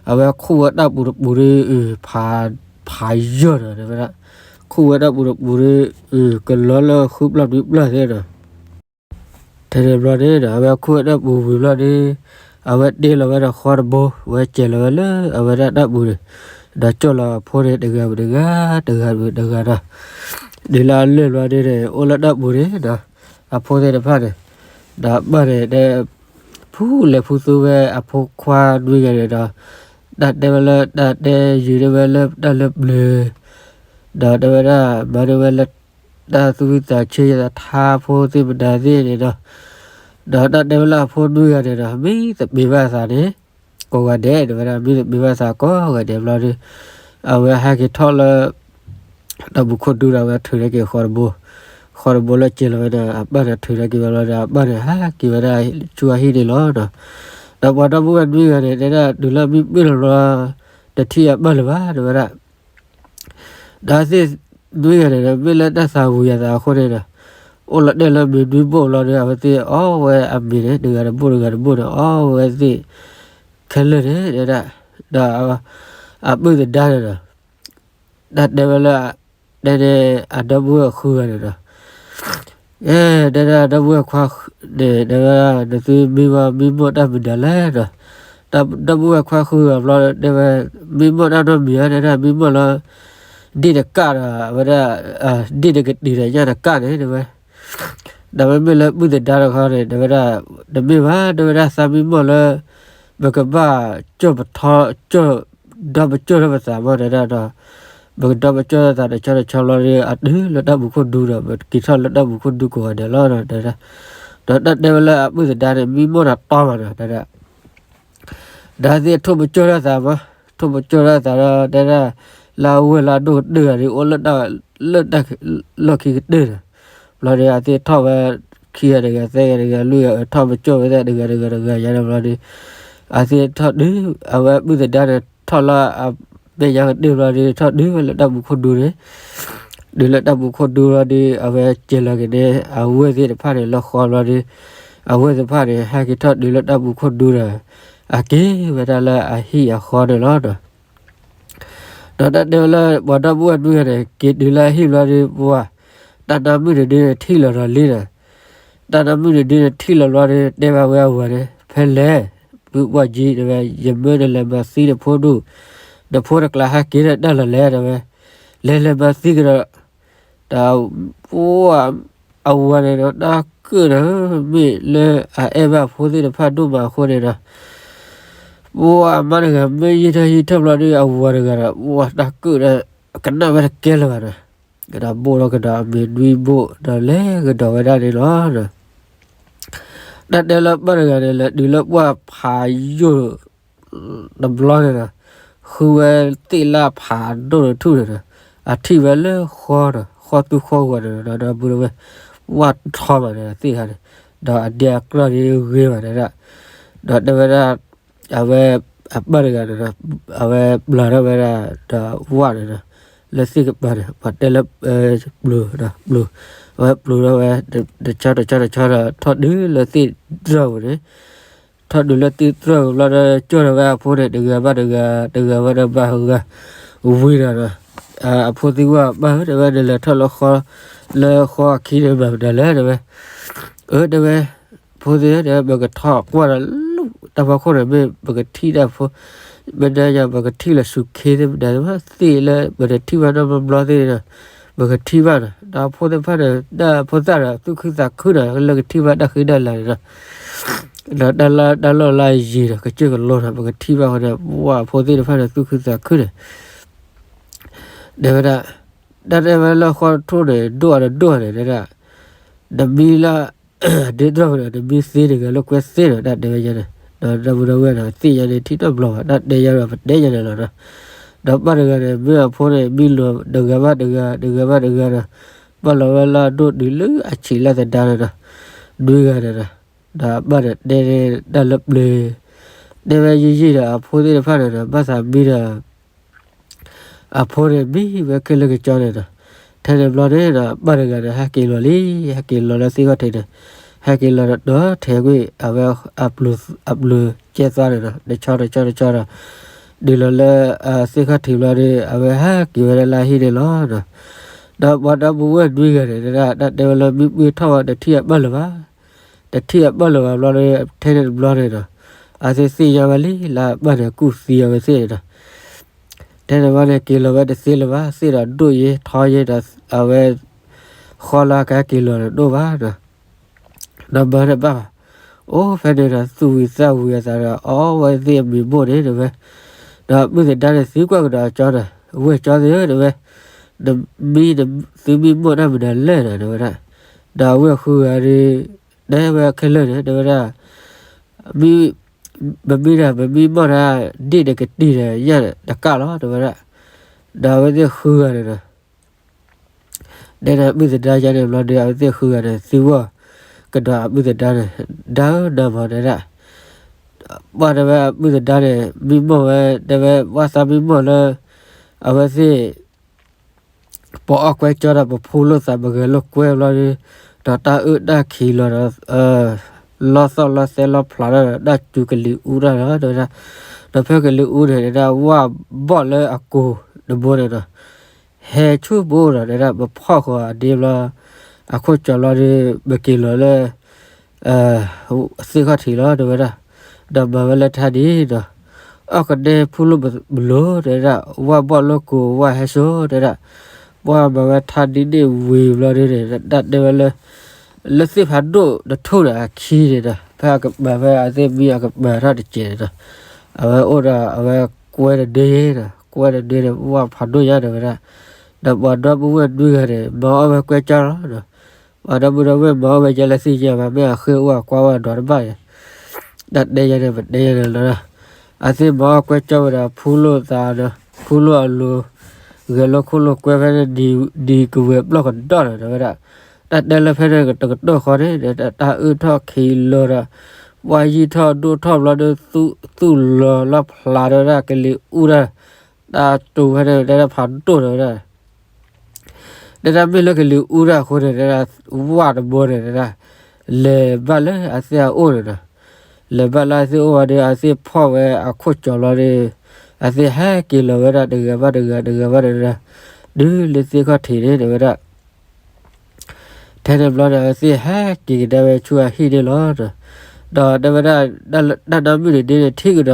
အဝဲခူၣ်ဝဲတၢ်ပူၤတပူၤဒီး ဖး ဖးယိာ်ဒီး တဲဝဲဒၣ် ခူၣ်ဝဲတၢ်ပူၤတပူၤဒီး ကလီလၢဃုပျၢ်နွံပျၢ်သ့ဒီး ထဲန့ၣ်ဘျီန့ၣ်ဒီး အဝဲခူၣ်ဝဲတၢ်ပူၤဝံၤဘျီန့ၣ် အဝဲတ့လီၤဝဲဒီးဃီတဘိ ဝဲစဲးလီၤဝဲလၢအဝဲဒၣ်တၢ်ပူၤန့ၣ် ဒီးကၠီၣ်လီၤအဖိန့ၣ် တဂၤဝံၤတဂၤ တဂၤဝံၤတဂၤဒီး ဒ်လၢအလၢာ်ဘျီန့ၣ် အိၣ်လၢတၢ်ပူၤန့ၣ်ဒီး အဖိသ့ၣ်တဖၣ်န့ၣ် ဒီးအပၢ်န့ၣ် ဖူလဲၤဖူသူဝဲအဖိခွါနွံဂၤန့ၣ်ဒီး တၢ်တဲဝဲလၢတၢ်တဲယုာ်ဒၣ်ဝဲလၢတၢ်လၢပျၢၤ ဒီးတဲဝဲဒၣ် မၤဒၣ်ဝဲလၢ တၢ်သူၣ်ဝံၣ်သးဆၢယသး ထါဖိသ့ၣ်မတၤသ့ၣ်န့ၣ်ဒီး ဒီးတၢ်တဲဝဲလၢအဖိနွံဂၤန့ၣ်ဒီး မ့ၢ်တပ့ၤဘၣ်အသးန့ၣ် ကိးဂၤဒဲး တဲဝဲဒၣ် မ့ၢ်တပ့ၤဘၣ်အသးကိးဂၤဒဲးဘျီဒီး အဝဲဟဲက့ၤထီၣ်လၢ တၢ်ပူၤခိၣ်ဒူဒီး အဝဲထုးထီၣ်က့ၤဃီတဘိ ဃီတဘိလၢစဲးလီၤဝဲဒီး အပၢ်န့ၣ်ထုးထီၣ်က့ၤဝဲဘျီဒီး အပၢ်န့ၣ်ဟးက့ၤဝဲဒၣ်ဆူအဟံၣ်န့ၣ်လီၤ. ဒီးပှၤဒီပုၢ်ဝဲၢ်နွံဂၤန့ၣ် တဲဒၣ်တုၤလၢမံမုၢ်လီၤဘျီ တထံၣ်အပၢ်လၢၤဘၣ် တဲဝဲဒၣ် ဒီးသ့ၣ်နွံဂၤန့ၣ်ဒီး မ့ၢ်လၢတၢ်သးဝံၤအသးအဃိန့ၣ်ဒီး အိၣ်လီၤတဲာ်လၢမ့ၢ်နွံဘိၣ်ဘျီဒီး အဝဲသ့ၣ်အီၣ်ဝဲအမ့ၤန့ၣ် တဂၤတဘိၣ်တဂၤတဘိၣ်န့ၣ် အီၣ်ဝဲသ့ၣ်ခဲလၢာ်န့ၣ် တဲဒၣ်, ဒီး အပုၢ်သဒါန့ၣ်ဒီး တၢ်တဲဝဲလၢ တဲန့ၣ်အဒီပုၢ်ဝဲၢ်ဃုဂၤန့ၣ်ဒီး အဲ တဲဒၣ်ဒီပုၢ်ဝဲၢ်ခွါန့ၣ် တဲဝဲဒၣ် နသုမံမီၢ်မံမီၢ်တၢ်မနုၤလဲၣ်ဒီး ဒီပုၢ်ဝဲၢ်ခွါဃုဂၤဘျီ တဲဝဲ မံမီၢ်တၢ်နီတမံၤဧါ တဲဒၣ် မံမီၢ်လၢ ဒ့ၣ်တကၣ်ဒီး အဝဲဒၣ် ဒ့ၣ်တကတံၤဒီးညၣ်တကၣ်န့ၣ် တဲဝဲ ဒီးမ့မ့ၢ်လၢပုၢ်သဒါတခီန့ၣ် တဲဝဲဒၣ် တမ့ၢ်ဘၣ် တဲဝဲဒၣ် သးမံမီၢ်လၢ ပကဘၣ်ကၠိၣ်ပထီ ကၠိၣ် ဒီပကၠိၣ်ထီၣ်ပသးမီၢ်တဲဒၣ်ဒီး ပကဒီပကၠိၣ်ထီၣ်သးတဆီတဆီဘျီဒီး အတုၤလၢတၢ်ပူၤခိၣ်ဒူဒီး ပက့ၤထီၣ်လၢတၢ်ပူၤခိၣ်ဒူကိးဂၤဒဲးလီၤ တဲဒၣ်. ဒီးတၢ်တဲဝဲလၢအပုၢ်သဒါန့ၣ် မံမီၢ်ဒီးတီမးဒီး တဲဒၣ် ဒီးသ့ၣ်ထိၣ်ပကၠိၣ်ထီၣ်သးမး ထိၣ်ပကၠိၣ်ထီၣ်သးဒီး တဲဒၣ် လၢအဝဲၢ်လၢအဒိၣ်ကတၢၢ်ဂၤဒီး အိၣ်လၢ လၢတၢ်လီၢ်ခံကတၢၢ်ဒီး ဘျီဒီး အသ့ၣ်ထီၣ်ဝဲ ခံဂၤတဂၤ သၢဂၤတဂၤ လွံၢ်ဂၤ ထီၣ်ပကၠိၣ်ဝဲသ့ၣ်တဂၤတဂၤတဂၤယါဒီးဘျီဒီး အသ့ၣ်ထီၣ်ဒုး အဝဲပုၢ်သဒါန့ၣ် ထီၣ်လၢအမဲာ်ညါကတၢၢ်ဘျီဒီး ထီၣ်ဒုးဝဲလၢတၢ်ပူၤခိၣ်ဒူန့ၣ် တုၤလၢတၢ်ပူၤခိၣ်ဒူဘျီဒီး အဝဲကဲၤလီၤက့ၤန့ၣ် အဝဲၢ်သ့ၣ်တဖၣ်န့ၣ် လၢဃီဘျီဒီး အဝဲၢ်သ့ၣ်တဖၣ်န့ၣ် ဟဲက့ၤထီၣ်တုၤလၢတၢ်ပူၤခိၣ်ဒူဒီး အက့ၤဝဲဒၣ်လၢအဟံၣ်အဃီန့ၣ်လီၤ. ဒီးတၢ်တဲဝဲလၢ ပှၤဒီပုၢ်ဝဲၢ်နွံဂၤန့ၣ် က့ၤတုၤလၢအဟံၣ်ဘျီဒီး ပှၤ တၢ်နါမုၣ်တဒုန့ၣ် ထံၣ်လီၤဒီးလံဒီး တၢ်နါမုၣ်တဒုန့ၣ် ထံၣ်လီၤဘျီဒီး တဲဘၣ်ဝဲအဝၤန့ၣ် ဖဲလဲၣ် ပုၢ်ပှၢ်ကံ တဲဝဲ ယမၢနလဲၤမၤသံနဖိဒူၣ် နဖိတကျါဟဲက့ၤဒီးတၢ်လီၤလဲၣ် တဲဝဲ လဲၤလဲၤမၤသံကဒီး တၢ် ပှၤ အဝၤန့ၣ်ဒီး တၢ်ကၢၣ်ဒီး မ့ၢ်လၢအအဲၣ်ဘၣ်အဖိသ့ၣ်တဖၣ်ဒိၣ်မးအဃိန့ၣ်ဒီး ပှၤအမါတဂၤ မ့ၢ်ယံာ်ထီၣ်ယံာ်ထီၣ်ဘျီဒီး အဝၤတဂၤဒီး ပှၤတၢ်ကၢၣ်ဒီး ကနၣ်ဝဲတကဲလၢၤဘၣ်ဒီး ကဒီးဘိၣ်ထီၣ်ကဒီးအမ့ၤနွံဘိၣ် ဒီးလဲၤကဒီးဝဲဒၣ်န့ၣ်လီၤ. တၢ်တဲလၢပၢ်တဂၤန့ၣ် လဲၤတုၤလၢပှၢ်ဖးယိၣ် တဘျီန့ၣ်ဒီး ဃုဝဲသ့ၣ်လၢဖးဒိၣ်တထူၣ်န့ၣ်ဒီး အထံၣ်ဝဲလၢဃီဒီး ဃီသူဃီဂီၤန့ၣ်ဒီး ဒီပုၢ်ဝဲၢ် ဝၣ်ထီမးန့ၣ်ဒီး သ့ၣ်ခါန့ၣ် ဒီးအဒ့အကြၢၢ်ဒ်ဂ့ၤမးန့ၣ်ဒီး ဒီးတဲဝဲဒၣ် အဝဲ အပၢ်တဂၤန့ၣ်ဒီး အဝဲပျၢၤထီၣ်ဝဲဒၣ်ဒီးဝၣ်န့ၣ်ဒီး လၢသ့ၣ်ကပၤန့ၣ် ပှၤတဲလၢ ပျိၤဒီးပျိၤ အဝဲပျိၤထီၣ်ဝဲ တဆီတဆီတဆီဒီး ထီၣ်ဒုးလၢသ့ၣ်တြီၢ်ပူၤန့ၣ် ထီၣ်ဒုးလၢသ့ၣ်တြီၢ်ပူၤဘျီဒီး ကၠီၣ်ထီၣ်ဝဲအဖိန့ၣ် တဂၤဘၣ်တဂၤ တဂၤဝဲဒီးဘၣ်ဂၤ ဝံၤဒီး အဖိသံကွၢ် ပၢ်ဧၢ တဲဝဲ နလဲၤထီၣ်လၢဃီ လၢဃီအခံန့ၣ် မၤမနုၤလဲၣ် တဲဝဲ အၢ တဲဝဲ ဖိသ့ၣ်ဧၢ တဲဝဲ ပကထီၣ်ကွၢ်ဒီး တၢ်ဖီခိၣ်န့ၣ် မ့ၢ်ပကထံၣ်တၢ်ဖိ မ့ၢ်ဒ်ညါ ပကထံၣ်လၢဆူၣ်ခ့သ့ၣ်မတၤသ့ၣ်လၢ ပတထံၣ်ဘၣ်နီတဘျီဘျီသ့ၣ်န့ၣ်ဒီး ပကထံၣ်ဘၣ်ဒီး ဒီးဖိသ့ၣ်တဖၣ်န့ၣ် တၢ်ဖိသၣ်ဒီး သူၣ်ခုသးခုဒီး လၢကထံၣ်ဘၣ်တၢ်ဃံတၢ်လၤန့ၣ်ဒီး ဒီးတၢ်လၢတၢ်လီၢ်လၢအယံၤဒီး ကစၢၢ်ကလိဒီး ပကထံၣ်ဘၣ်ဃိန့ၣ် ပှၤဖိသ့ၣ်တဖၣ်န့ၣ် သူၣ်ခုသးခုန့ၣ် တဲဝဲဒၣ် တၢ်တဲဝဲလၢဃီတထူၣ်န့ၣ် ဒိၣ်အီၤဒီးဒိၣ်အီၤန့ၣ် တဲဒၣ် နမံလၢ ဒ့တြီၢ်ပူၤန့ၣ် နမံသ့တဂၤလၢကွဲသ့ဒီး တၢ်တဲဝဲယဲန့ၣ် ဒီးဒီပုၢ်ဒီဝဲၢ်ဒီး သ့ၣ်ညါန့ၣ် ထံၣ်တဘျီဘၣ် တၢ်တဲယဲဒီး ပတဲယဲန့ၣ်လီၤဒီး ဒီးပၢ်တဂၤန့ၣ် မ့ၢ်အဖိန့ၣ် မံလိာ်တဂၤဘၣ်တဂၤ တဂၤဘၣ်တဂၤဒီး ပၢ်လီၤဝဲလၢအဒိၣ်တုၤလၢအဆံးလၢသဒါန့ၣ်ဒီး နွံဂၤန့ၣ်ဒီး ဒီးအပၢ်န့ၣ် တဲတၢ်လၢပျၢၤ တဲဝဲယံာ်ယံာ်ဒီး အဖိသ့ၣ်တဖၣ်န့ၣ်ဒီး ဘၣ်သးမံဒီး အဖိန့ၣ်မံဝဲခဲလၢာ်ကကီန့ၣ်ဒီး ထဲန့ၣ်ဘျီန့ၣ်ဒီး အပၢ်တဂၤန့ၣ် ဟဲက့ၤလီၤလံ ဟဲက့ၤလီၤလၢသ့ၣ်ခီၣ်ထံးန့ၣ် ဟဲက့ၤလီၤဒီး ဒီးထဲကွံာ် အဝဲ အပျိၤကဲသွါန့ၣ်ဒီး တဆီတဆီတဆီဒီး တုၤလီၤလၢ သ့ၣ်ခီၣ်ထံးဘျီန့ၣ် အဝဲဟဲက့ၤဝဲဒၣ်လၢအဟံၣ်န့ၣ်လီၤ. ဒီးပှၤဒီပုၢ်ဝဲၢ်နွံဂၤန့ၣ် တၢ်တဲဝဲလၢမံပှ့ၤထီၣ်ဝဲ တထံၣ်အပၢ်လၢၤဘၣ် တထံၣ်အပၢ်လၢၤဘၣ်ဘျီဒီး ထဲန့ၣ်တဘျီန့ၣ်ဒီး အဝဲသ့ၣ်သ့ၣ်ညါဝဲလံ လၢအပၢ်န့ၣ်ကူၣ်သံအဝဲသ့ၣ်န့ၣ်ဒီး ထဲန့ၣ်ဘျီန့ၣ် က့ၤလီၤဝဲတသ့လၢၤဘၣ် သ့ၣ်ဒီးဒိၣ်ယဲ ထီယဲဒီး အဝဲ ဃီလၢကဟဲက့ၤလီၤန့ၣ်ဒိၣ်ဘၣ်ဒီး ဒီးမၤတဘၣ်ဘၣ်. အိၣ်ဖဲန့ၣ်ဒီး သူၣ်ဝံၤသးဝံၤအသးဒီး အီဝဲသ့ၣ်အမ့ၤဘိၣ်န့ၣ် တဲဝဲ ဒီးအပုၢ်သဒါန့ၣ်သံကွၢ်ကဒီးအကၠီဒီး ဝဲၢ်ကၠီသ့ၣ်ဧၢ တဲဝဲ နမံ သုမံမိၢ်တၢ်မနုၤလဲၣ်ဒီး တဲဝဲဒၣ် ဒီးအဝဲၢ်ဃုဂၤဒီး တဲဝဲခဲလၢာ်န့ၣ် တဲဝဲဒၣ် မံ ပမံဒီး ပမံမိၢ်တၢ် ဒ့ၣ်တကတံၢ်ဒီး ညၣ်တကၣ်လီၤ တဲဝဲဒၣ် ဒီးအဝဲသ့ၣ်ဃုဂၤန့ၣ်ဒီး တဲဒီးအပုၢ်သဒါယါန့ၣ်ဘျီဒီး အဝဲသ့ၣ်ဃုဂၤန့ၣ် သံကွၢ်ကဒီးအပုၢ်သဒါန့ၣ် ဒၣ်ဧၢ နၤမၤတဲဒၣ် ပှၤတဲဝဲအပုၢ်သဒါန့ၣ် မံမိၢ်ဝဲ တဲဝဲ ပှၤသးမံမိၢ်လၢ အဝဲသ့ၣ် ပအီၣ်ကွဲကၠီဒီး ပဖူလိာ်သး ပဂဲၤလိာ်ကွဲဘျီဒီး ဒီးတၢ်အုၣ်တၢ်ခံးလီၤဒီး လီၤသီၣ်လီၤသဲလီၤဖျးဒီး တၢ်စူၤကလံၤအူတၢ်လီၤ တဲဝဲဒၣ်. ဒီးဖဲကလံၤအူန့ၣ် တဲဒၣ်ဝၣ်ဘီၣ်လၢအကိာ်တဘိန့ၣ်ဒီး ဟဲဆူၣ်ဘိဒီး တဲဒၣ် ပဖီၣ်ဃီၤအဒ့ဘျီ အခိၣ်ကၠီၤလီၤဒီး ပက့ၤလီၤလၢ သ့ၣ်ခီၣ်ထံးလီၤ တဲဝဲဒၣ်. ဒီးမၤဝဲလၢထါဒ်ဒီး အီၣ်ကနဲဖူလိၣ်ပလိၤ တဲဒၣ် ဝၣ်ဘီၣ်လိၣ်ကိာ်ဝၣ်ဟဲစိၤ တဲဒၣ်. ပှၤမၤဝဲထါဒ်န့ၣ်ဝံၤဘျီဒ်န့ၣ် တၢ်တဲဝဲလၢ လၢသ့ၣ်ဖးဒိၣ်တထူၣ်န့ၣ်အခံန့ၣ်ဒီး ဖဲအကပၤ ဖဲအသ့ၣ်မံအကပၤထီၣ်တစဲးန့ၣ်ဒီး အဝဲအိၣ်ဒီး အဝဲကွဲတဒ့ဒီး ကွဲတဒ့ဒီး ဝၣ်ဖးဒိၣ်ညါ တဲဝဲဒၣ်. ဒီးပှၤဒီပုၢ်ဝဲၢ်နွံဂၤန့ၣ် မၤအီၣ်ဝဲကွဲကၠီလီၤဒီး ပှၤဒီပုၢ်ဝဲၢ်မၤအီၣ်ဝဲကဲလၢသ့ၣ်ညါဘၣ် မ့ၢ်အဃ့ၢ်အိၣ်အကွၢ်ဝဲဒီးတဘၣ်န့ၣ် တၢ်တဲယၤန့ၣ် ပတဲယၤန့ၣ်လီၤ. အသ့ၣ်မၤအီၣ်ကွဲကၠီဝဲဒီး ဖူလိၣ်သးဒီး ဖူလိၣ်အလိၤ ဂဲၤလိာ်ခိၣ်လိာ်ကွဲဖဲန့ၣ် ဒ်ကဝဲၤပျီၢ်ကဒီးဒီး တဲဝဲဒၣ်. တၢ်တဲလၢဖဲန့ၣ်တကတီၢ်ဃီန့ၣ် တၢ်အုၣ်ထီၣ်ခံးလီၤဒီး ပှၤယံာ်ထီၣ်ဒိၣ်ထီၣ်ဘျီဒီး သူၣ်လီၤလီၤဖျးဒီး ကလံၤအူတၢ် တၢ်တိၤဖဲန့ၣ် တဲဒၣ်ဖးဒိၣ် တဲဝဲဒၣ်. တဲဒၣ်မ့ၢ်လၢကလံၤအူတၢ်အဃိန့ၣ် တဲဒၣ် ဝၣ်တဘိန့ၣ် တဲဒၣ် လဲၤဘၣ်လၢအသ့ၣ်အအိၣ်န့ၣ်ဒီး လဲၤဘၣ်လၢအသ့ၣ်အိၣ်ဝဲဒီး အသ့ၣ်ဖီၣ်ဝဲအခိၣ်ကၠီၤလီၤဒီး အသ့ၣ်ဟဲက့ၤလီၤဝဲဒၣ်တဂၤဘၣ်တဂၤ တဂၤဘၣ်တဂၤ တုၤလၢသ့ၣ်ခီၣ်ထံးန့ၣ် တဲဝဲဒၣ်. ထဲန့ၣ်ဘျီန့ၣ် အသ့ၣ်ဟဲက့ၤကဒါဝဲဆူအဟံၣ်န့ၣ်လီၤ. ဒီးတဲဝဲဒၣ် တၢ်နီတမုၣ်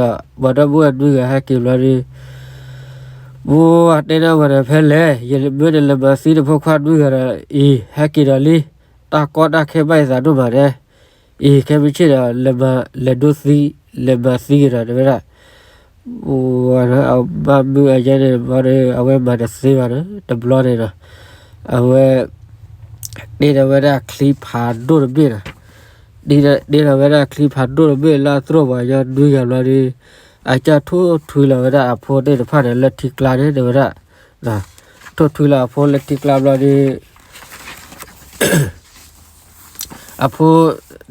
န့ၣ်ဒ်န့ၣ် ထံၣ်ကဒီး ပှၤဒီပုၢ်ဝဲၢ်နွံဂၤဟဲက့ၤဘျီဒီး ပှၤတဲဒၣ်ဝဲဒီး ဖဲလဲၣ် ယမ့ၢ်နလဲၤမၤသံနဖိခွါနွံဂၤဒီး အံၤ ဟဲက့ၤဒီးလံ, တၢ်ကီတၢ်ခဲဘၣ်ယသးဒိၣ်မးန့ၣ်, အံၤ ခဲမုၢ်ဆ့ၣ်ဒီး လဲၤဒိသံ လဲၤမၤသံက့ၤဒီး တဲဝဲဒၣ်. အမါမုၢ်အယဲန့ၣ် ဘျီဒီး အဝဲမၤတသ့ဘၣ်ဒီး တဘျီန့ၣ်ဒီး အဝဲ တ့ထီၣ်ဝဲဒၣ်ချံဖးဒိၣ်တဘ့ၣ်ဒီး တ့ထီၣ်ဝဲဒၣ်ချံဖးဒိၣ်တဘ့ၣ်လၢအသရိာ်ပှၤကညီနွံဂၤဘျီဒီး အကၢ်ထိၣ်ထွံလီၤဝဲဒၣ်အဖိသ့ၣ်တဖၣ်န့ၣ် လၢထံကျါန့ၣ်တဲဝဲဒၣ်, ထိၣ်ထွံလီၤအဖိလၢထံကျါဘျီဒီး အဖိ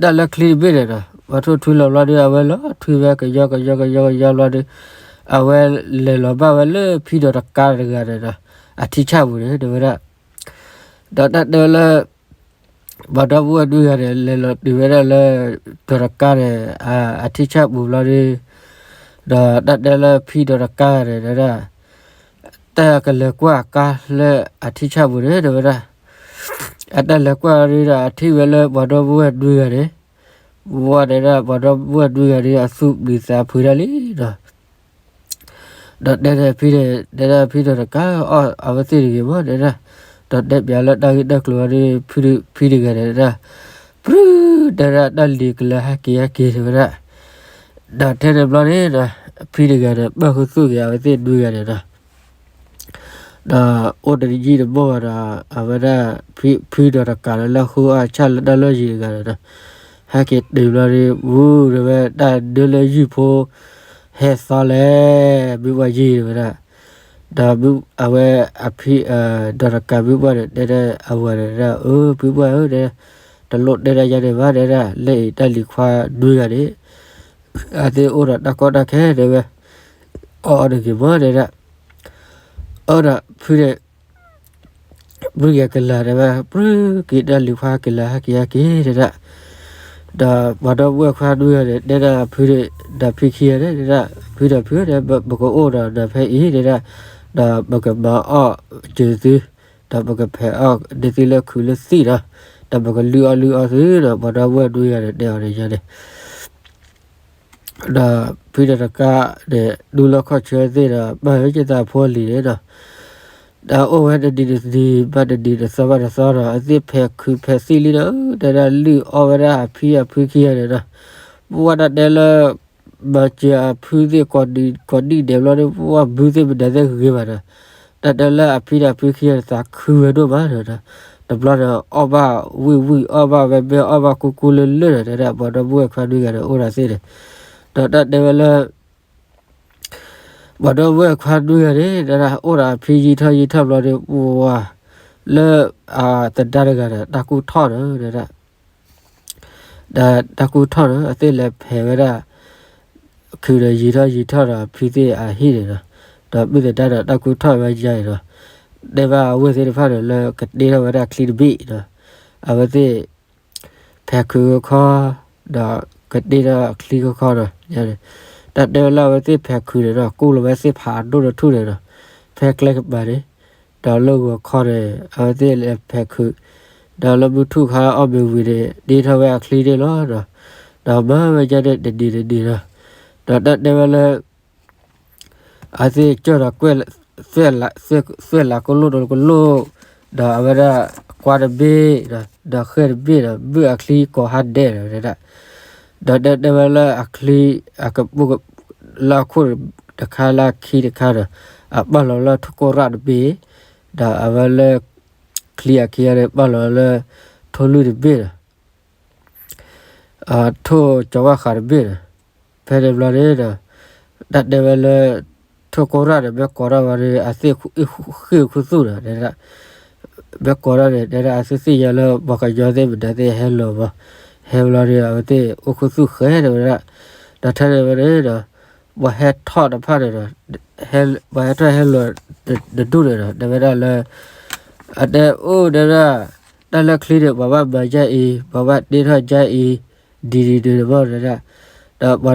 ဒၣ်လၢချံတဘ့ၣ်န့ၣ်ဒီး ပှၤထိၣ်ထွံလီၤဘျီဒီး အဝဲလီၤထွံဝဲကယီကယီကယီကယီဘျီဒီး အဝဲလဲၤလီၤဘၣ်ဝဲလၢဖံဒီးတကါတဂၤန့ၣ်ဒီး အထံဆၣ်ပူၤန့ၣ်တဲဝဲဒၣ်. ဒီးတၢ်တဲဝဲလၢ ပှၤဒီပုၢ်ဝဲၢ်နွံဂၤန့ၣ် လဲၤလီၤတုၤဝဲဒၣ်လၢ ဒီးတကါန့ၣ် အထံဆၣ်ပူၤဘျီဒီး ဒီးတၢ်တဲလၢဖံဒီးတကါန့ၣ် တဲဝဲဒၣ် တၢ်ကလဲၤကွၢ်အကါလၢအထံဆၣ်ပူၤန့ၣ် တဲဝဲဒၣ်. အတၢ်လဲၤကွၢ်ဒီး အထံၣ်ဝဲလၢပှၤဒီပုၢ်ဝဲၢ်နွံဂၤန့ၣ် ဝဲတဲဒၣ် ပှၤဒီပုၢ်ဝဲၢ်နွံဂၤန့ၣ် အသူၣ်ပျံၤသးဖုးတၢ်လံဒီး ဒီးတဲန့ၣ်ဖံန့ၣ် တဲဒၣ်ဖံဒီးတကါ အီၣ်အဝဲသ့ၣ်တဂ့ၤမး တဲဒၣ်. ဒီးတဲပၠးလၢတၢ်ဂ့ၢ်တၢ်ကျိၤဝဲဒီး ဖံတဂၤန့ၣ် တဲဒၣ် ပြူၤ တဲဒၣ် တၢ်လံၤကလၢဟဲက့ၤဟဲက့ၤ တဲဝဲဒၣ်. ဒီးထဲန့ၣ်ဘျီန့ၣ်ဒီး ဖံတဂၤန့ၣ် ပၢၢ်ဃုသူၣ်က့ၤအဝဲသ့ၣ်နွံဂၤန့ၣ်ဒီး ဒီးအိၣ်တယံာ်တမီၢ်ဘၣ်ဒီး အဝဲဒၣ် ဖံဒီးတကးဒီးလၢဃုအီၣ်ဆၣ်လၢတၢ်လီၢ်ယံၤတဂၤန့ၣ်ဒီး ဟဲက့ၤတုၤဘျီဒီး ဝူၤတဲဝဲတၢ်ဒၢလၢယုၢ်ဖိ ဟဲသီလဲၣ် မုၢ်ပှၢ်ယံၤတဲဝဲဒၣ်. ဒီးအဝဲအဖံ ဒီးတကးမုၢ်ပှၢ်န့ၣ် တဲဒၣ်အဝၤန့ၣ်ဒၣ် အၢ ဖုပှၢ်ဧၢ တဲ တလိၣ်တဲဒၣ်ယၤန့ၣ်ဘၣ် တဲဒၣ် လၢအံၤတၢ်လံၤခွါနွံဂၤန့ၣ် အသ့ၣ်အိၣ်ဒီးတၢ်ကီတၢ်ခဲ တဲဝဲ အီၣ်အီတဂ့ၤမး တဲဒၣ်. အၢ ဒီးဖုန့ၣ် မုၢ်ဂၤကလၤ တဲဝဲ ပြူၤ က့ၤတၢ်လံၤခွါကလၤ ဟဲက့ၤဟဲက့ၤ တဲဒၣ်. ဒီးပှၤဒီပုၢ်ဝဲၢ်ခွါနွံဂၤန့ၣ် တဲဒၣ်ဖုန့ၣ် ဒီးဖံခံဂၤန့ၣ် တဲဒၣ် ဖုဒီးဖုန့ၣ် ပကအိၣ်ဒီးနၤဖဲအံၤ တဲဒၣ်. ဒီးပကမၤအီၣ်စၢၤသု ဒီးပကဖဲးအီၣ်ဒ်သုလၢခုးလၢသံၣ်ဒီး ဒီးပကလုၢ်အီၣ်လုၢ်အီသုဒီး ပှၤဒီပုၢ်ဝဲၢ်နွံဂၤန့ၣ် တဲအီၤန့ၣ်ယါန့ၣ် ဒီးဖံဒီးတကးန့ၣ် ဒူလီၢ်ခီၣ်ဆၢသ့ၣ်ဒီး ဘၣ်ဟဲက့ၤသးဖိလံၤန့ၣ်ဒီး ဒီးအိၣ်ဝဲတနံၤတနံၤ ဘၣ်တနံၤတသီဘၣ်တသီဒီး အသ့ၣ်ဖဲးခုးဖဲးသံၣ်လံဒီး တဲဒၣ်လုၢ်အီၣ်ဝဲဒၣ်အဖံအဖုခံဂၤန့ၣ်ဒီး ပဝဲဒၣ်တဲလၢ မၤစၢၤအဖုသ့ၣ်ကိးနံၤကိးနံၤဒဲးဘျီဒီး ပဝဲဘုသ့ၣ်မနုၤသ့ၣ်ဂ့ၤဂ့ၤဘၣ်ဒီး တၢ်တဲလၢအဖံဒီးအဖုခံဂၤန့ၣ် သးခုဝဲဒိၣ်မးဒီး တဘျီန့ၣ် အီၣ်ဘၣ်ဝံၣ်ဝံၣ် အီၣ်ဘၣ်ဝဲမဲ အီၣ်ဘၣ်ကူကူလၢလၢဒီး တဲဒၣ် ပှၤဒီပုၢ်ဝဲၢ်ခွါနွံဂၤန့ၣ် အိၣ်ဒီးသ့ၣ်န့ၣ် ဒီးတၢ်တဲဝဲလၢ ပှၤဒီပုၢ်ဝဲၢ်ခွါနွံဂၤန့ၣ် တဲဒၣ် အိၣ်ဒီးအဖံယံာ်ထီၣ်ယံာ်ထီၣ်ဘျီဒီး ပှၤ လၢအသဒါတဂၤဒီး တၢ်ကူၣ်ထီၣ်ဒီး တဲဒၣ် ဒီးတၢ်ကူၣ်ထီၣ်ဒီး အသ့ၣ်လဲၤဖဲးဝဲဒၣ် ခုးဒီးယံာ်ထီၣ်ယံာ်ထီၣ်ဒီး ဖံသ့ၣ်အဟံၣ်န့ၣ်ဒီး ဒီးမုၢ်သဒါဒီးတၢ်ကူၣ်ထီၣ်ဝဲယါန့ၣ်ဒီး တဲဘၣ်အဝဲၢ်သ့ၣ်တဖၣ်န့ၣ် လၢကတ့ထီၣ်ဝဲဒၣ်ချံတဘ့ၣ်ဒီး အဝဲသ့ၣ် ဖဲးခုးခီ, ဒီးကတ့ထီၣ်အချံခီခီဒီး, တၢ်တဲဝဲလၢအဝဲသ့ၣ်ဖဲးခုးန့ၣ်ဒီး ကူၣ်လီၤဝဲသ့ၣ်ဖးအဒိၣ်တထူၣ်န့ၣ်ဒီး, ဖဲကျဲကပၤန့ၣ်, ဒီးလၢဂီၤခီန့ၣ် အဝဲသ့ၣ်လဲၤဖဲးခုး, ဒီးလၢမုၢ်ထူၣ်ခါအီၣ်မ့ၤဝံၤန့ၣ် တ့ထီၣ်ဝဲအချံန့ၣ်လီၤဒီး, ဒီးမၤဝဲဒ်န့ၣ်တနံၤတနံၤဒီး, ဒီးတၢ်တဲဝဲလၢ အဝဲသ့ၣ်ကၢၢ်ဒီး သွဲၣ်လးကလိၣ်တကလိၣ်, ဒီးအဝဲဒၣ်ကွါတဘ့ၣ်ဒီး, ဒီးဃဲၢ်တဘ့ၣ်ဒီး ဘုၣ်အချံကိးဟါဒဲးဒီးဒၣ်, ဒီးတၢ်တဲဝဲလၢအချံ, အကပိၢ်လၢအခိၣ်တခါလၢအခံတခါဒီး, အပာ်လီၤလၢထိၣ်ကိရၣ်တဘ့ၣ်, ဒီးအဝဲလၢ ချံအခံဂၤန့ၣ် ပာ်လီၤလၢ ထိၣ်လွံၢ်တဘ့ၣ်ဒီး ထိၣ်ကၠီၤဝၣ်ဃးတဘ့ၣ်ဒီး, ဖဲန့ၣ်ဘျီန့ၣ်ဒီး, တၢ်တဲဝဲလၢ ထိၣ်ကိရၣ်န့ၣ် မ့ၢ်ကိးထီၣ်ဝဲဒီး အသ့ၣ်ဃ့ၢ်ခူသူၣ်ဒီး, မ့ၢ်ကိးထီၣ်န့ၣ် တဲဒၣ်အသ့ၣ်သ့ၣ်ညါလၢ ပှၤကညီသ့ၣ်မနုၤသ့ၣ်ဟဲလီၤဘၣ်, ဟဲဘျီဒီး အဝဲသ့ၣ်အိၣ်ခူသူၣ်ဃဲဒီးဝဲဒၣ်, ဒီးထဲန့ၣ်ဝဲန့ၣ်ဒီး, ပှၤဟဲထီၣ်တဖၣ်န့ၣ်ဒီး, ပှၤဟဲထီၣ်ဟဲလီၤတဒူၣ်န့ၣ်ဒီး တဲဝဲဒၣ်လၢ အတဲအိၣ်တဲဒၣ်, တၢ်လၢချံန့ၣ် ပှၤဘၣ်မၤယါအံၤ, ပှၤဘၣ်တ့ထီၣ်ယါအံၤ, ဒ်ဒ်ဒ်န့ၣ်မ့ၢ်တဲဒၣ်, ဒီးပှၤဒီပုၢ်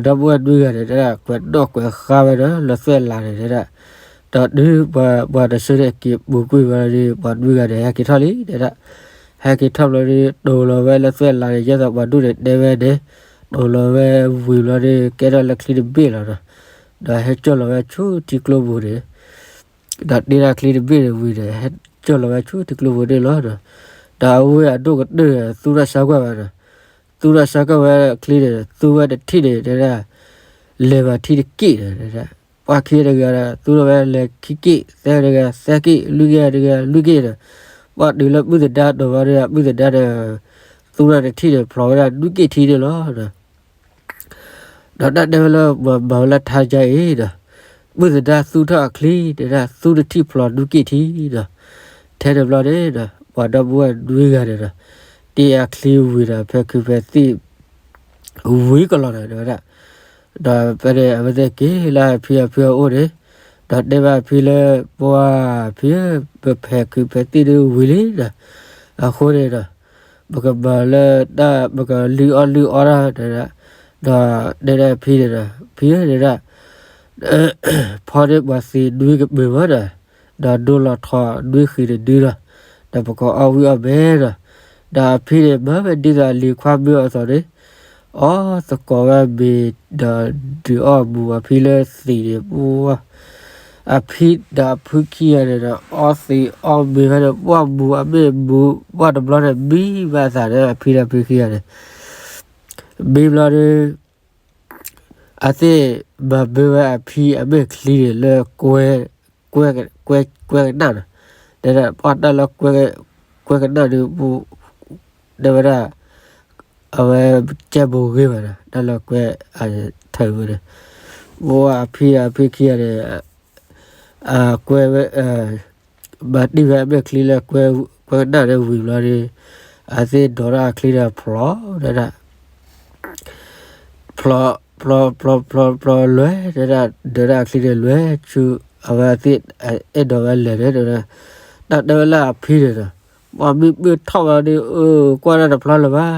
ဝဲၢ်နွံဂၤန့ၣ် တဲဒၣ်ကွဲးနီၣ်ကွဲးဃါဝဲဒီး လၢသွဲၣ်လးန့ၣ်တဲဒၣ်, ဒီးတုၤပှၤတဆၢန့ၣ်က့ၤပူၤကွံာ်ဝဲဒီး ပှၤနွံဂၤန့ၣ် ဟဲက့ၤထီၣ်လံတဲဒၣ်, ဟဲက့ၤထီၣ်ဘျီဒီး တိၤလီၤဝဲလၢသွဲၣ်လးန့ၣ် ယဲသိးပှၤဒူၣ်န့ၣ်တဲဝဲန့ၣ်, တိၤလီၤဝဲဝံၤဘျီဒီး ကဲထီၣ်လၢချံတဘ့ၣ်လီၤဒီး, ဒီးဟဲကၠီၣ်လီၤဝဲဆူထံကျိပူၤန့ၣ် ဒီးတ့ဒၣ်ချံတဘ့ၣ်န့ၣ်ဝံၤဒီး ဟဲကၠီၣ်လီၤဝဲဆူထံကျိပူၤန့ၣ်လီၤဒီး, ဒီးအဝဲအဒိၣ်ကတၢၢ်ဒီး သူၣ်ထီၣ်ဆါကွၢ်ဝဲဒီး, သူၣ်ထီၣ်ဆါကွၢ်ဝဲချံန့ၣ် သူဝဲတထံၣ်န့ၣ်တဲဒၣ်, လဲၤဘၣ်ထံတက့ၢ်ဒီး, ပှၤခံဂၤတဂၤဒီး သူထီၣ်ဝဲလဲၤခံက့ၢ်, သၢဂၤတဂၤသၢက့ၢ်, လွံၢ်ဂၤတဂၤလွံၢ်က့ၢ်ဒီး, ပှၤတုၤလၢပုၢ်သဒါတိၤဝဲဒီး ပုၢ်သဒါဒီး သူဝဲတထံၣ်န့ၣ် ဖျိးဝဲဒၣ်နွံက့ၢ်ထံန့ၣ်လီၤဒီး ဒီးတၢ်တဲဝဲလၢ ပှၤမၤဝဲလၢထါယါအံၤဒီး, ပုၢ်သဒါသူထီၣ်အချံ တဲဒၣ် သူတထံၣ်ဖျိးနွံက့ၢ်ထံဒီး, ထဲန့ၣ်ဘျီန့ၣ်ဒီး ပှၤဒီပုၢ်ဝဲၢ်နွံဂၤန့ၣ်ဒီး, တ့အချံဝံၤဒီး ဖဲခုးဖဲသံၣ် ဝံၤကလီၤဒီးတဲဝဲဒၣ်, ဒီးဖဲန့ၣ် အဝဲသ့ၣ်က့ၤလၢအဖံအဖုအအိၣ်န့ၣ်, ဒီးတဲဘၣ်အဖံလၢ ပှၤဖံဧၢ, ပဖဲခုးဖဲသံၣ်ဒုးဝံၤလံဒီး, အဃိန့ၣ်ဒီး ပကမၤလၢတၢ် ပကလုၢ်အီၣ်လုၢ်အီတၢ်ဒီး, ဒီးတဲဒၣ်ဖံန့ၣ်ဒီး ဖံဧၢ တဲဒၣ်, ဖီန့ၢ်ပှၤသံးနွံကပၢၤမးဒီး, ဒီးဒိလီၤထီးနွံဃံးတဒုဒီး, ဒီးပကအီၣ်ဝံၣ်အီၣ်မ့ၤဒီး, ဒီးအဖံန့ၣ် မၤဝဲဒ်သိးအလံၤခွါမၢအီၤအသိးန့ၣ်, အီၣ်သကိးဝဲမ့ၤဒီးဒုးအီၣ်မူအဖံလၢသံးန့ၣ်, အဖံဒီးအဖုခံဂၤန့ၣ်ဒီး အီၣ်သံးအီၣ်မ့ၤဖဲန့ၣ် ပှၢ်မူအမ့ၢ်မူ, ပှၢ်တဘျီန့ၣ် မံဘၣ်အသးဒီးအဖံဒီးအဖုခံဂၤန့ၣ်, မံဘျီဒီး အသ့ၣ်မၤဘၢဝဲအဖံအမဲာ်ချံန့ၣ်လၢ ကွဲကနၣ်န့ၣ်, တဲဒၣ်ပှၤတၢ်လၢ ကွဲကနၣ်ဒီး တဲဝဲဒၣ် အဝဲကဲဘိးဂ့ၤဘၣ်ဒီး တၢ်လၢကွဲအထၢၣ်ဝဲန့ၣ်, ပှၤအဖံအဖံခံဂၤန့ၣ် ကွဲဝဲ မၤတံၢ်ဝဲအမဲာ်ချံလၢ ကွဲကနၣ်န့ၣ်ဝံၤဘျီဒီး အသ့ၣ်ဒိးထီၣ်အချံဒီးဖျိးဒၣ် ဖျိး ဖျိး ဖျိး ဖျိး ဖျိးလွဲ တဲဒၣ် ဒၢးဒၣ်အချံန့ၣ်လွဲဆူ အဝဲသ့ၣ်အဲၣ်ဒိးဝဲလဲၤန့ၣ် တၢ်တဲဝဲလၢအဖံန့ၣ်ဒီး ပှၤမံမုၢ်ထီၣ်ဝဲဒီး အၢ ကွၢ်တၢ်တဖျါလၢၤဘၣ်,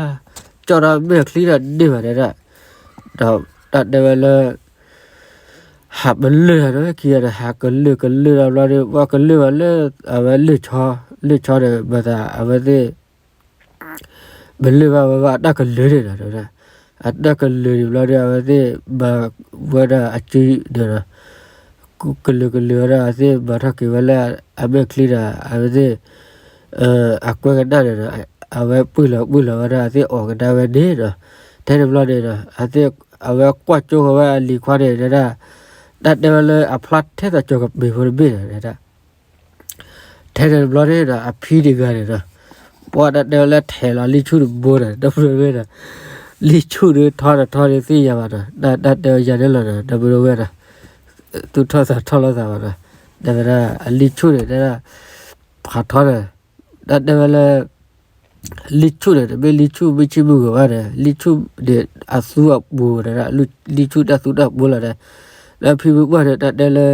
ကၠီၣ်ဒီးမဲာ်ချံဒီးန့ၢ်ဘၣ်တဲဒၣ်, ဒီးတၢ်တဲဝဲလၢ ဟးပလၢၢ်ဒီးခံဂၤဒီး ဟးကလၢၢ်ကလၢၢ်ဒီးဘျီဒီး ပှၤကလၢၢ်ဘၣ်လၢ အဝဲလၢၢ်ဆီ လၢၢ်ဆီဒီး ဘၣ်သးအဝဲသ့ၣ် ပလၢၢ်ဘၣ်ဝဲဘၣ်အတၢ်ကလုၢ်န့ၣ်ဒီး အတၢ်ကလုၢ်န့ၣ်ဘျီဒီး အဝဲသ့ၣ်မၤဝဲဒၣ်အစုဒီး ကလုာ်ကလုာ်ဝဲဒၣ်အသ့ၣ်မၤထီၣ်က့ၤဝဲလၢအမဲာ်ချံဒီး အဝဲသ့ၣ် အကွဲကနၣ်န့ၣ်ဒီး အဝဲပှံၢ်လီၤပှံၢ်လီၤဝဲဒၣ်အသ့ၣ်အီၣ်ကဒါဝဲန့ၣ်ဒီး ထဲန့ၣ်ဘျီန့ၣ်ဒီး အသ့ၣ် အဝဲကွၢ်ကၠိဃီၤဝဲအလံၤခွါန့ၣ်ဒၣ် တၢ်တဲဝဲလၢအဖျါထဲသိးကၠီၤကပ့ၤဖိတဘ့ၣ်ဒီး ထဲန့ၣ်တဘျီန့ၣ်ဒီး အဖံတဂၤန့ၣ်ဒီး ပှၤတၢ်တဲဝဲလၢထဲးလီၤလံၣ်ဆူၣ်တဘိဒီး ဒီပုၢ်ဝဲၢ်ဒီး လံၣ်ဆူၣ်ဒီးထီတထီန့ၣ်သ့ၣ်ညါဘၣ်ဒီး တၢ်တဲဝဲယၤန့ၣ်လီၤဒီး ဒီပုၢ်ဝဲၢ်ဒီး သူၣ်ထီၣ်သးထီၣ်လိာ်သးဘၣ်ဒီး တဲဝဲဒၣ် အလံၣ်ဆူၣ်န့ၣ်တဲဒၣ် ဖးထီဒီး တၢ်တဲဝဲလၢ လံၣ်ဆူၣ်န့ၣ် တမ့ၢ်လံၣ်ဆူၣ်မ့ၢ်ဆ့ၣ်မုၢ်ဂီၤဘၣ်ဒီး လံၣ်ဆူၣ်န့ၣ် အသူအပူၤဒီး လံၣ်ဆူၣ်တၢ်သူတၢ်ပူၤလီၤဒီး ဒီးဖံမုၢ်ပှၢ်န့ၣ် တၢ်တဲလၢ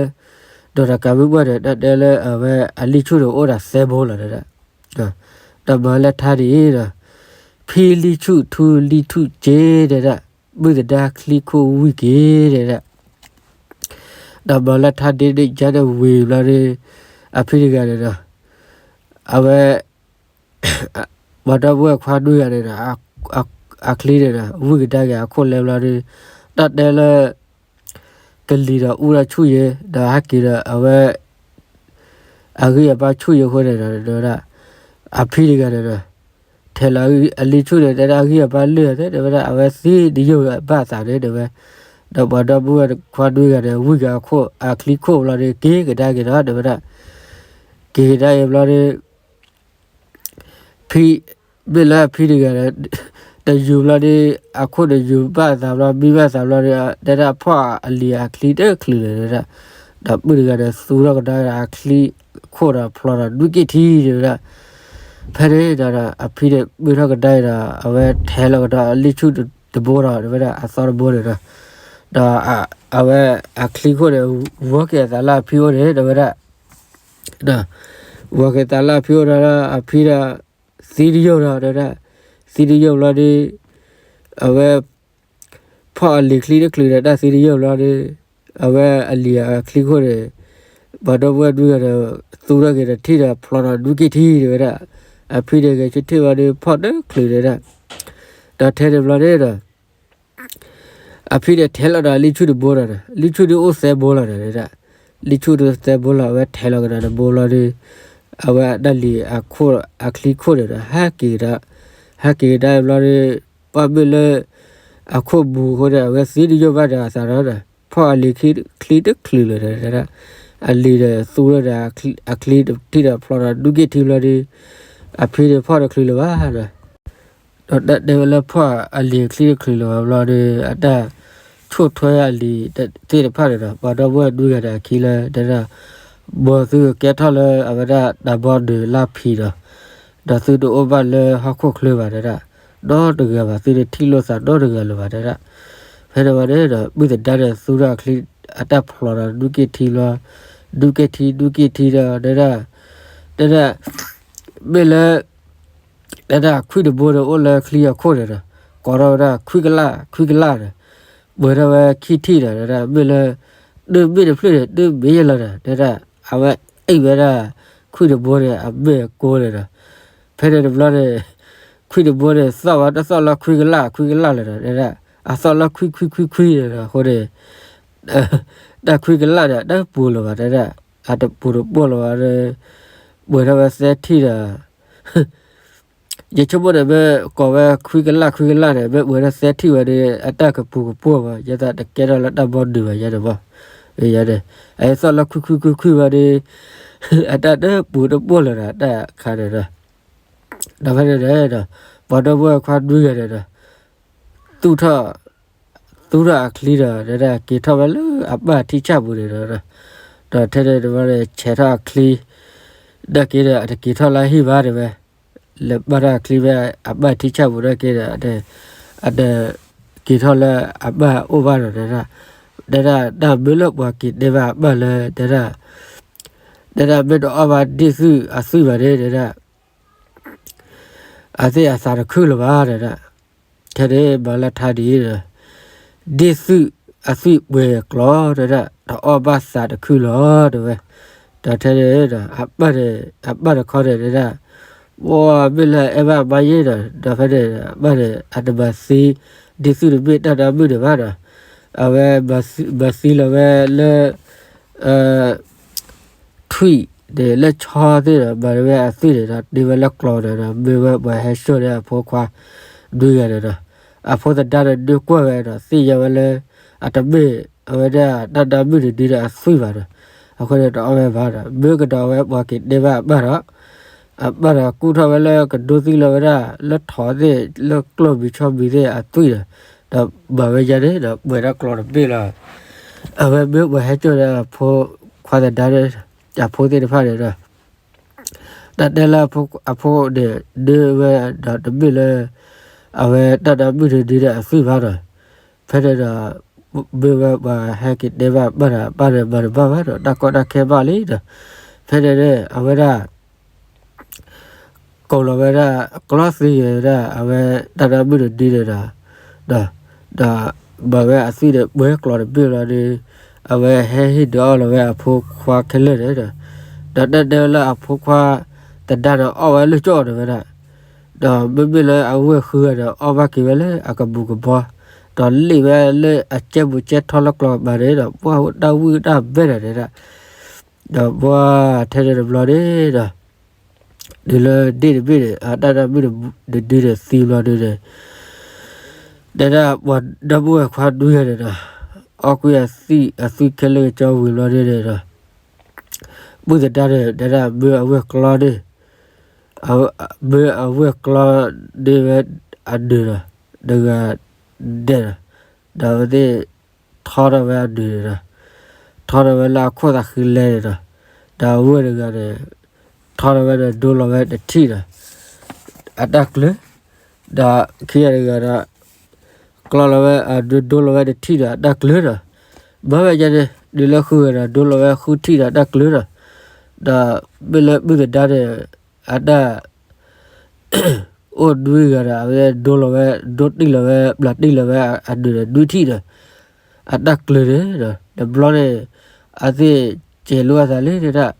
ဒီးတကးမုၢ်ပှၢ်န့ၣ် တၢ်တဲလၢအဝဲအလံၣ်ဆူၣ်န့ၣ် အိၣ်ဒီးသၢဘိလီၤဒီး ဒီးမၤလၢထါဒ်အံၤဒီး, ဖံလံၣ်ဆူၣ်ထူလံၣ်ဆူၣ်စ့ တဲဒၣ်, ပုၢ်သဒါချံခိၣ်ဝံၣ်က့ၤ တဲဒၣ်. ဒီးမၤလၢထါဒ်န့ၣ်ကါန့ၣ်ဝံၤဘျီဒီး, အဖံတဂၤန့ၣ်ဒီး, အဝဲ ပှၤဒီပုၢ်ဝဲၢ်ခွါဒွံဂၤန့ၣ်ဒီး, အချံန့ၣ်ဒီး ဝံၣ်ကဒါက့ၤအခိၣ်လဲဘျီဒီး, တၢ်တဲလၢ ကလံၤဒီးအူဒီးဆူၣ်ယဲ, ဒီးဟဲက့ၤဒီးအဝဲ အဂံၢ်အဘါဆူၣ်ယဲအဃိန့ၣ်ဒီး, အဖံတဂၤန့ၣ်ဒီး, ထဲးလီၤအလံၣ်ဆူၣ်န့ၣ် တဲဒၣ်အဂံၢ်အဘါလၢာ်သ့ တဲဝဲဒၣ်, အဝဲသံတယိၣ်ဘၣ်အသးန့ၣ် တဲဝဲ. ဒီးပှၤဒီပုၢ်ဝဲၢ်ခွါဒွံဂၤန့ၣ် ဝံၣ်က့ၤအခိၣ် အချံခိၣ်ဘျီဒီး က့ၤကဒါက့ၤဒီး တဲဝဲဒၣ်, က့ၤကဒါက့ၤဘျီဒီး ဖံ, မ့ၢ်လၢအဖံတဂၤဒီး, တယူၤဘျီဒီး, အခိၣ်တယူၤဘၣ်အသးဘျီ မံဘၣ်အသးဘျီဒီး တဲဒၣ်ဖီၣ်အလံၤအချံတချုးလၢၤ တဲဒၣ်. ဒီးပုၢ်တဂၤဒီးသူထီၣ်ကဒါဒီးအချံခိၣ်ဒီးဖျီဒီးဒွံက့ၤထံ တဲဝဲဒၣ်. ဖဲန့ၣ်ဒီး အဖံန့ၣ်မုၢ်ထီၣ်ကဒါဒီး အဝဲထဲးလီၤကဒီးအလံၣ်ဆူၣ်တဘိဒီး တဲဝဲဒၣ် အသီတဘိန့ၣ်ဒီး, ဒီးအဝဲအချံခိၣ်န့ၣ် ဝီၤက့ၤအသးလၢအဖံအိၣ်န့ၣ် တဲဝဲဒၣ်. ဒီး ဝီၤက့ၤသးလၢအဖံအိၣ်ဒီး အဖံဒီး သံတယိၣ်ဒီး တဲဝဲဒၣ်, သံတယိၣ်ဘျီဒီး အဝဲ ဖီၣ်အလံၤချံတချုးဒီး တၢ်သံတယိၣ်ဘျီဒီး အဝဲအလံၤအချံခိၣ်န့ၣ် ပှၤဒီပုၢ်ဝဲၢ်ဒွံဂၤဒီး သူထီၣ်က့ၤဒီးထံၣ်ဒီးဖျီဒီးဒွံက့ၤထံ တဲဝဲဒၣ်. အဖံန့ၣ်ဂဲၤဆၢထၢၣ်ဘျီဒီး ဖီၣ်တချုး တဲဝဲဒၣ်. ဒီးထဲန့ၣ်ဘျီန့ၣ်ဒီး အဖံန့ၣ်ထဲးလီၤဒီးလံၣ်ဆူၣ်တဘိဒီး, လံၣ်ဆူၣ်ဒုးအိၣ်သၢဘိလီၤဒီး တဲဝဲဒၣ်, လံၣ်ဆူၣ်ဒုးသၢဘိလီၤ အဝဲထဲးလီၤကဒီးတဘိဘျီဒီး အဝဲအတၢ်လံၤအခိၣ်အချံခိၣ်န့ၣ်ဒီး ဟဲက့ၤကဒါ, ဟဲက့ၤကဒါဘျီဒီး ပှၢ်မ့ၢ်လၢ အခိၣ်ဘူးအဃိန့ၣ် အဝဲသံတယိၣ်ဘၣ်ဒီးအသးဒီး ဖီၣ်အလံၤချံတချုးလၢၤဒီး တဲဝဲဒၣ်, အလံၤဒီးသူထီၣ်ဒီးအချံတထံၣ်ဒီးဖျီဒီးဒွံက့ၤထံဘျီဒီး အဖံန့ၣ်ဖီၣ်တချုးလၢၤဘၣ်ဒီး ဒီးတၢ်တဲဝဲလၢဖီၣ်အလံၤအချံတချုးလၢၤဘၣ်ဘျီဒီး အတၢ်ဆိၣ်ထွဲအလံၤသ့ၣ်တဖၣ်န့ၣ်ဒီး ပှၤဒီပုၢ်ဝဲၢ်ဒွံဂၤဒီးအခံလၢ တဲဒၣ်, ဘီသုကကဲထီၣ်လၢအဝဲဒၣ်တၢ်ဘီဒုးလၢဖံဒီး, ဒီးသုတအိၣ်ဘၣ်လၢဟီၣ်ခိၣ်ချၢဘၣ် တဲဒၣ်, နီတဂၤဘၣ် သုတထံၣ်လိာ်သးနီတဂၤလၢၤဘၣ် တဲဒၣ်. ဖဲန့ၣ်ဝံၤန့ၣ်ဒီး ပုၢ်သဒါန့ၣ်သူထီၣ်အချံအတၢ်ဖျီဒီးဒွံက့ၤထံလီၤ, ဒွံက့ၤထံ ဒွံက့ၤထံဒီး တဲဒၣ်, တဲဒၣ်, မ့ၢ်လၢ တဲဒၣ်ခွံၣ်တဘိန့ၣ်အိၣ်လၢချံအခိၣ်န့ၣ်ဒီး ကိးထီၣ်ဝဲဒၣ်ခွံၣ်ကလၣ် ခွံၣ်ကလၣ်ဒီး ပှဲၤထီၣ်ဝဲခံထံၣ်ဒီး တဲဒၣ်မ့ၢ်လၢ တမ့ၢ်တဖျၢၣ်န့ၣ် တမ့ၢ်ယဲလီၤဒီး တဲဒၣ် အဝဲအ့ၣ်ဝဲဒၣ် ခွံၣ်တဘိန့ၣ် အမ့ၢ်အကိန့ၣ်ဒီး ဖဲန့ၣ်တဘျီန့ၣ် ခွံၣ်တဘိန့ၣ် သီၣ်ဝဲတသီၣ်လၢခွံၣ်ကလၣ် ခွံၣ်ကလၣ်လၢၤဒီး တဲဒၣ် အသီၣ်လၢခွံၣ်ခွံၣ်ခွံၣ်ခွံၣ်ဒီး အဃိန့ၣ် တၢ်ခွံၣ်ကလၣ်ဒီး တပူၤလၢၤဘၣ် တဲဒၣ် အတပူၤတပူၤလၢၤဘၣ်ဒီး ပှဲၤထီၣ်ဝဲသၢထံၣ်ဒီး ယဆိကမိၣ်န့ၣ် မ့ၢ်ကိးဝဲခွံၣ်ကလၣ် ခွံၣ်ကလၣ်န့ၣ် မ့ၢ်ပှဲၤထီၣ်သၢထံၣ်ဝဲဒီး အတၢ်ကပူၤကပှီၢ်ဘၣ် ယဲဒၣ်တကဲထီၣ်လၢတၢ်ဘီဒုးဘၣ် ယဲန့ၣ်မး ယဲန့ၣ် အသီၣ်လၢခွံၣ်ခွံၣ်ခွံၣ်ခွံၣ်ဝဲဒီး အတၢ်တပူၤတပှီၢ်လၢၤဒီး တၢ်ခါန့ၣ်ဒီး ဒီးဖဲန့ၣ်ဒီး ပှၤဒီပုၢ်ဝဲၢ်ခွါဒွံဂၤန့ၣ်ဒီး သူၣ်ထီၣ် သူၣ်ထီၣ်အချံဒီး တဲဒၣ်က့ၤထီၣ်ဝဲလၢအပၢ်ထံဆၣ်ပူၤန့ၣ်ဒီး ဒီးထဲန့ၣ်တဘျီန့ၣ် ဆဲးထီၣ်အချံ နာ်က့ဒီး အတက့ၤထီၣ်လၢဟံၣ်ဘၣ်တဲဝဲ လဲၤဘၣ်ထီၣ်အချံဖဲအပၢ်ထံဆၣ်ပူၤနာ်က့ဒီး အတက့ၤထီၣ်လၢအပၢ်အိၣ်ဘၣ်ဒီး တဲဒၣ် တဲဒၣ်တၢ်မ့ၢ်လၢပှၤက့ၤတဲဘၣ်အပၢ်လၢ တဲဒၣ် တဲဒၣ်မ့ၢ်တအီၣ်ဘၣ်ဒ့ၣ်သုးအသွံၣ်ဘၣ်န့ၣ် တဲဒၣ် အသ့ၣ်အသးတခုလၢၤဘၣ် တဲဒၣ် ထဲန့ၣ်မၤလၢထါဒ်အံၤဒီး ဒ့ၣ်သုးအသွံၣ်ပှဲၤကျိာ် တဲဒၣ် တအီၣ်ဘၣ်သးတခုလီၤ တဲဝဲ ဒီးထဲန့ၣ်ဒီး အပၢ်န့ၣ် အပၢ်တခီန့ၣ် တဲဒၣ် ဝဲမ့ၢ်လၢအအဲၣ်ဘၣ်အမါယ့ၣ်ဒီး ဒီးဖဲန့ၣ် အပၢ်န့ၣ် အတမၤသံ ဒ့ၣ်သုးတဘ့ၣ်တၢ်ဒီမုၢ်န့ၣ်ဘၣ်ဒီး အဝဲမၤသံလီၤဝဲလၢ ထွံၣ်န့ၣ်လၢဆီသ့ၣ်ဒီး မၤဝဲအသွံၣ်န့ၣ်ဒီး တ့ဝဲလၢကျိာ်န့ၣ်ဒီး မ့ၢ်ဝဲပှၤဟဲစိာ်န့ၢ်အဖိခွါ ဒွံဂၤန့ၣ်ဒီး အဖိသဒါန့ၣ်ဒုးကွၢ်ဝဲဒီး သ့ၣ်ညါဝဲလၢ အတမ့ၢ်အဝဲဒၣ်တၢ်ဒီမုၢ်တဒုဒီးအသွံၣ်ဘၣ်ဒီး အဃိန့ၣ်တအီၣ်ဝဲဘၣ်ဒီး မ့ၢ်ကဒီးဝဲပှၤက့ၤတဲဘၣ်အပၢ်ဒီး အပၢ်ဒီးကူၣ်ထီၣ်ဝဲလၢကဒိသံလီၤဝဲဒၣ် လၢထိးသ့ၣ် လၢကျိၣ်မံၤဆီမံၤသ့ၣ်အသွံၣ်ဒီး ဒီးမၤဝဲယါန့ၣ်ဒီး ပှဲၤဒၣ်ကျိာ်တဘ့ၣ်လီၤ အဝဲမ့ၢ်ပှၤဟဲစိာ်န့ၢ်အဖိခွါသဒါန့ၣ် အဖိသ့ၣ်တဖၣ်န့ၣ်ဒီး တၢ်တဲလၢအဖိန့ၣ် ဒုးဝဲဒီးတမ့ၢ်လၢ အဝဲတၢ်ဒီမုၢ်တဒုဒီးအသွံၣ်ဘၣ်ဒီး ဖဲန့ၣ်ဒီး မ့ၢ်ဝဲပှၤဟဲက့ၤတဲဘၣ်အပၢ်ဒီး အပၢ်န့ၣ်မၤတဘၣ်ဘၣ်ဒီး တၢ်ကီတၢ်ခဲဘၣ်လံဒီး ဖဲန့ၣ်န့ၣ် အဝဲဒၣ် ကိးလီၤဝဲဒၣ်ကျီသံဝဲဒၣ် အဝဲတၢ်ဒၣ်မုၣ်တဒုန့ၣ်ဒီး, ဒီး, ဒီးမၤဝဲအသွံၣ်န့ၣ် ပှဲၤကျိးတဘ့ၣ်လီၤဒီး, အဝဲဟဲဟ့ၣ်ဒုးအီၣ်လီၤဝဲအဖိခွါခဲလၢာ်န့ၣ်ဒီး, ဒီးတၢ်တဲဝဲလၢအဖိခွါသဒါန့ၣ် အီၣ်ဝဲလၢကၠီၣ်န့ၣ်ဝဲဒၣ်, ဒီးမ့မ့ၢ်လၢအဝဲၢ်ဃုဂၤဒီး အီၣ်ဘၣ်က့ၤဝဲလၢအကပူၤကပီၤ, ဒီးလ့ၣ်ဝဲလၢအကဲပူၤကဲထီလၢကျီၤကပၤန့ၣ်ဒီး ပှၢ်တၢ်ဝံၣ်တၢ်ဘဲၣ်ဒီးဒၣ်, ဒီးပှၢ်ထဲန့ၣ်တဘျီန့ၣ်ဒီး တုၤလၢဒ့ၣ်တဘ့ၣ်န့ၣ် အတၢ်ဒၣ်မုၣ်တဒုန့ၣ်သံဘျီဒုန့ၣ်, တဲဒၣ်ပှၤဒီပုၢ်ဝဲၢ်ခွါဒုဂၤန့ၣ်ဒီး, အီၣ်ကွံာ်အသွံၣ်အသွံၣ်ခဲလၢာ်ကၠီဝံၤဘျီဒုန့ၣ်ဒီး, ပုၢ်သဒါန့ၣ် တဲဒၣ်မၢအဝဲၢ်ကျီန့ၣ်, မၢအဝဲၢ်ကျီန့ၣ်ဝဲအဒုးဒီး, တဂၤဒဲးဒီး, ဒီးအဝဲသ့ၣ် ထီထီၣ်ဝဲအဒုးန့ၣ်ဒီး, ထီထီၣ်ဝဲလၢအခိၣ်သးဃံလဲန့ၣ်ဒီး, ဒီးအဝဲၢ်တဂၤန့ၣ် ထီထီၣ်ဝဲဒီးဒိလီၤဝဲတထံၣ်ဒီး အတၢ်ကျၢၤ, ဒီးခံဂၤတဂၤဒီး ကျီလီၤဝဲ ဒိလီၤဝဲတထံၣ်ဒီးအတၢ်ကျၢၤဒီး, မၤဝဲဒ်န့ၣ် တုၤလၢဃုဂၤဒီး ဒိလီၤဝဲဃုထံၣ်ဒီးအတၢ်ကျၢၤဒီး, ဒီးမ့ၢ်လၢပုၢ်သဒါန့ၣ် အတၢ် အိၣ်နွံဂၤဒီး အဝဲဒိလီၤဝဲ ဒိတံၢ်လီၤဝဲ ဘျးတံၢ်လီၤဝဲအဒုးဒီး နွံထံၣ်ဒီး အတၢ်ကျၢၤန့ၣ်ဒီး တဘျီန့ၣ် အသ့ၣ်စဲးလိာ်အသးလံ တဲဒၣ်,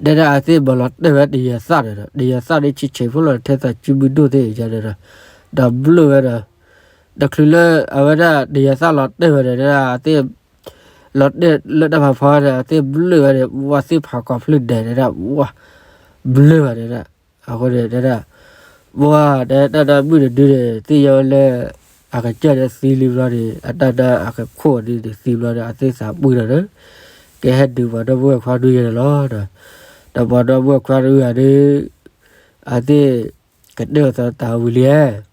တဲဒၣ်အသ့ၣ်မၤလီၤတဲာ်ဝဲတယၤသၣ်န့ၣ်ဒီး တယၤသၣ်န့ၣ်ဆံးဆံးဖိလီၤ ထဲသးစုမုၢ်ဒိၣ်သ့ၣ်ယါန့ၣ်ဒီး, ဒီးဘျၢၣ်ဝဲဒီး တချုးလၢအဝဲဒၣ်တယၤသၣ်လီၤတဲာ်ဝဲဒီး တဲဒၣ်အသ့ၣ် လီၤတဲာ်လၢတၢ်ဖးဖီန့ၣ် အသ့ၣ်ဘျၢၣ်ဝဲန့ၣ် ဝဲသ့ၣ်ဖးကီၤဖျၢၣ်ဒဲးတဲဒၣ် ဝဲ ဘျၢၣ်ဘၣ်တဲဒၣ်, အဃိန့ၣ်တဲဒၣ်, ပှၢ်တဲတၢ်ဒၣ်မုၣ်တဒုန့ၣ် သ့ၣ်ညါဝဲလၢ အကစၢ်န့ၣ်သံလံဘျီန့ၣ် အတၢ်ဒၣ်အကခိၣ်ဒုန့ၣ်သံဘျီဒီး အသ့ၣ်သးပှံၢ်ဒီးဒီး ကဟဲဒုးပှၤဒီပုၢ်ဝဲၢ်ခွါဒုယဲန့ၣ်လီၤဒီး, ဒီးပှၤဒီပုၢ်ဝဲၢ်ခွါတဂၤဒီး အသ့ၣ်ကတၢၢ်အသးတၢ်ဝံၤလံဧါ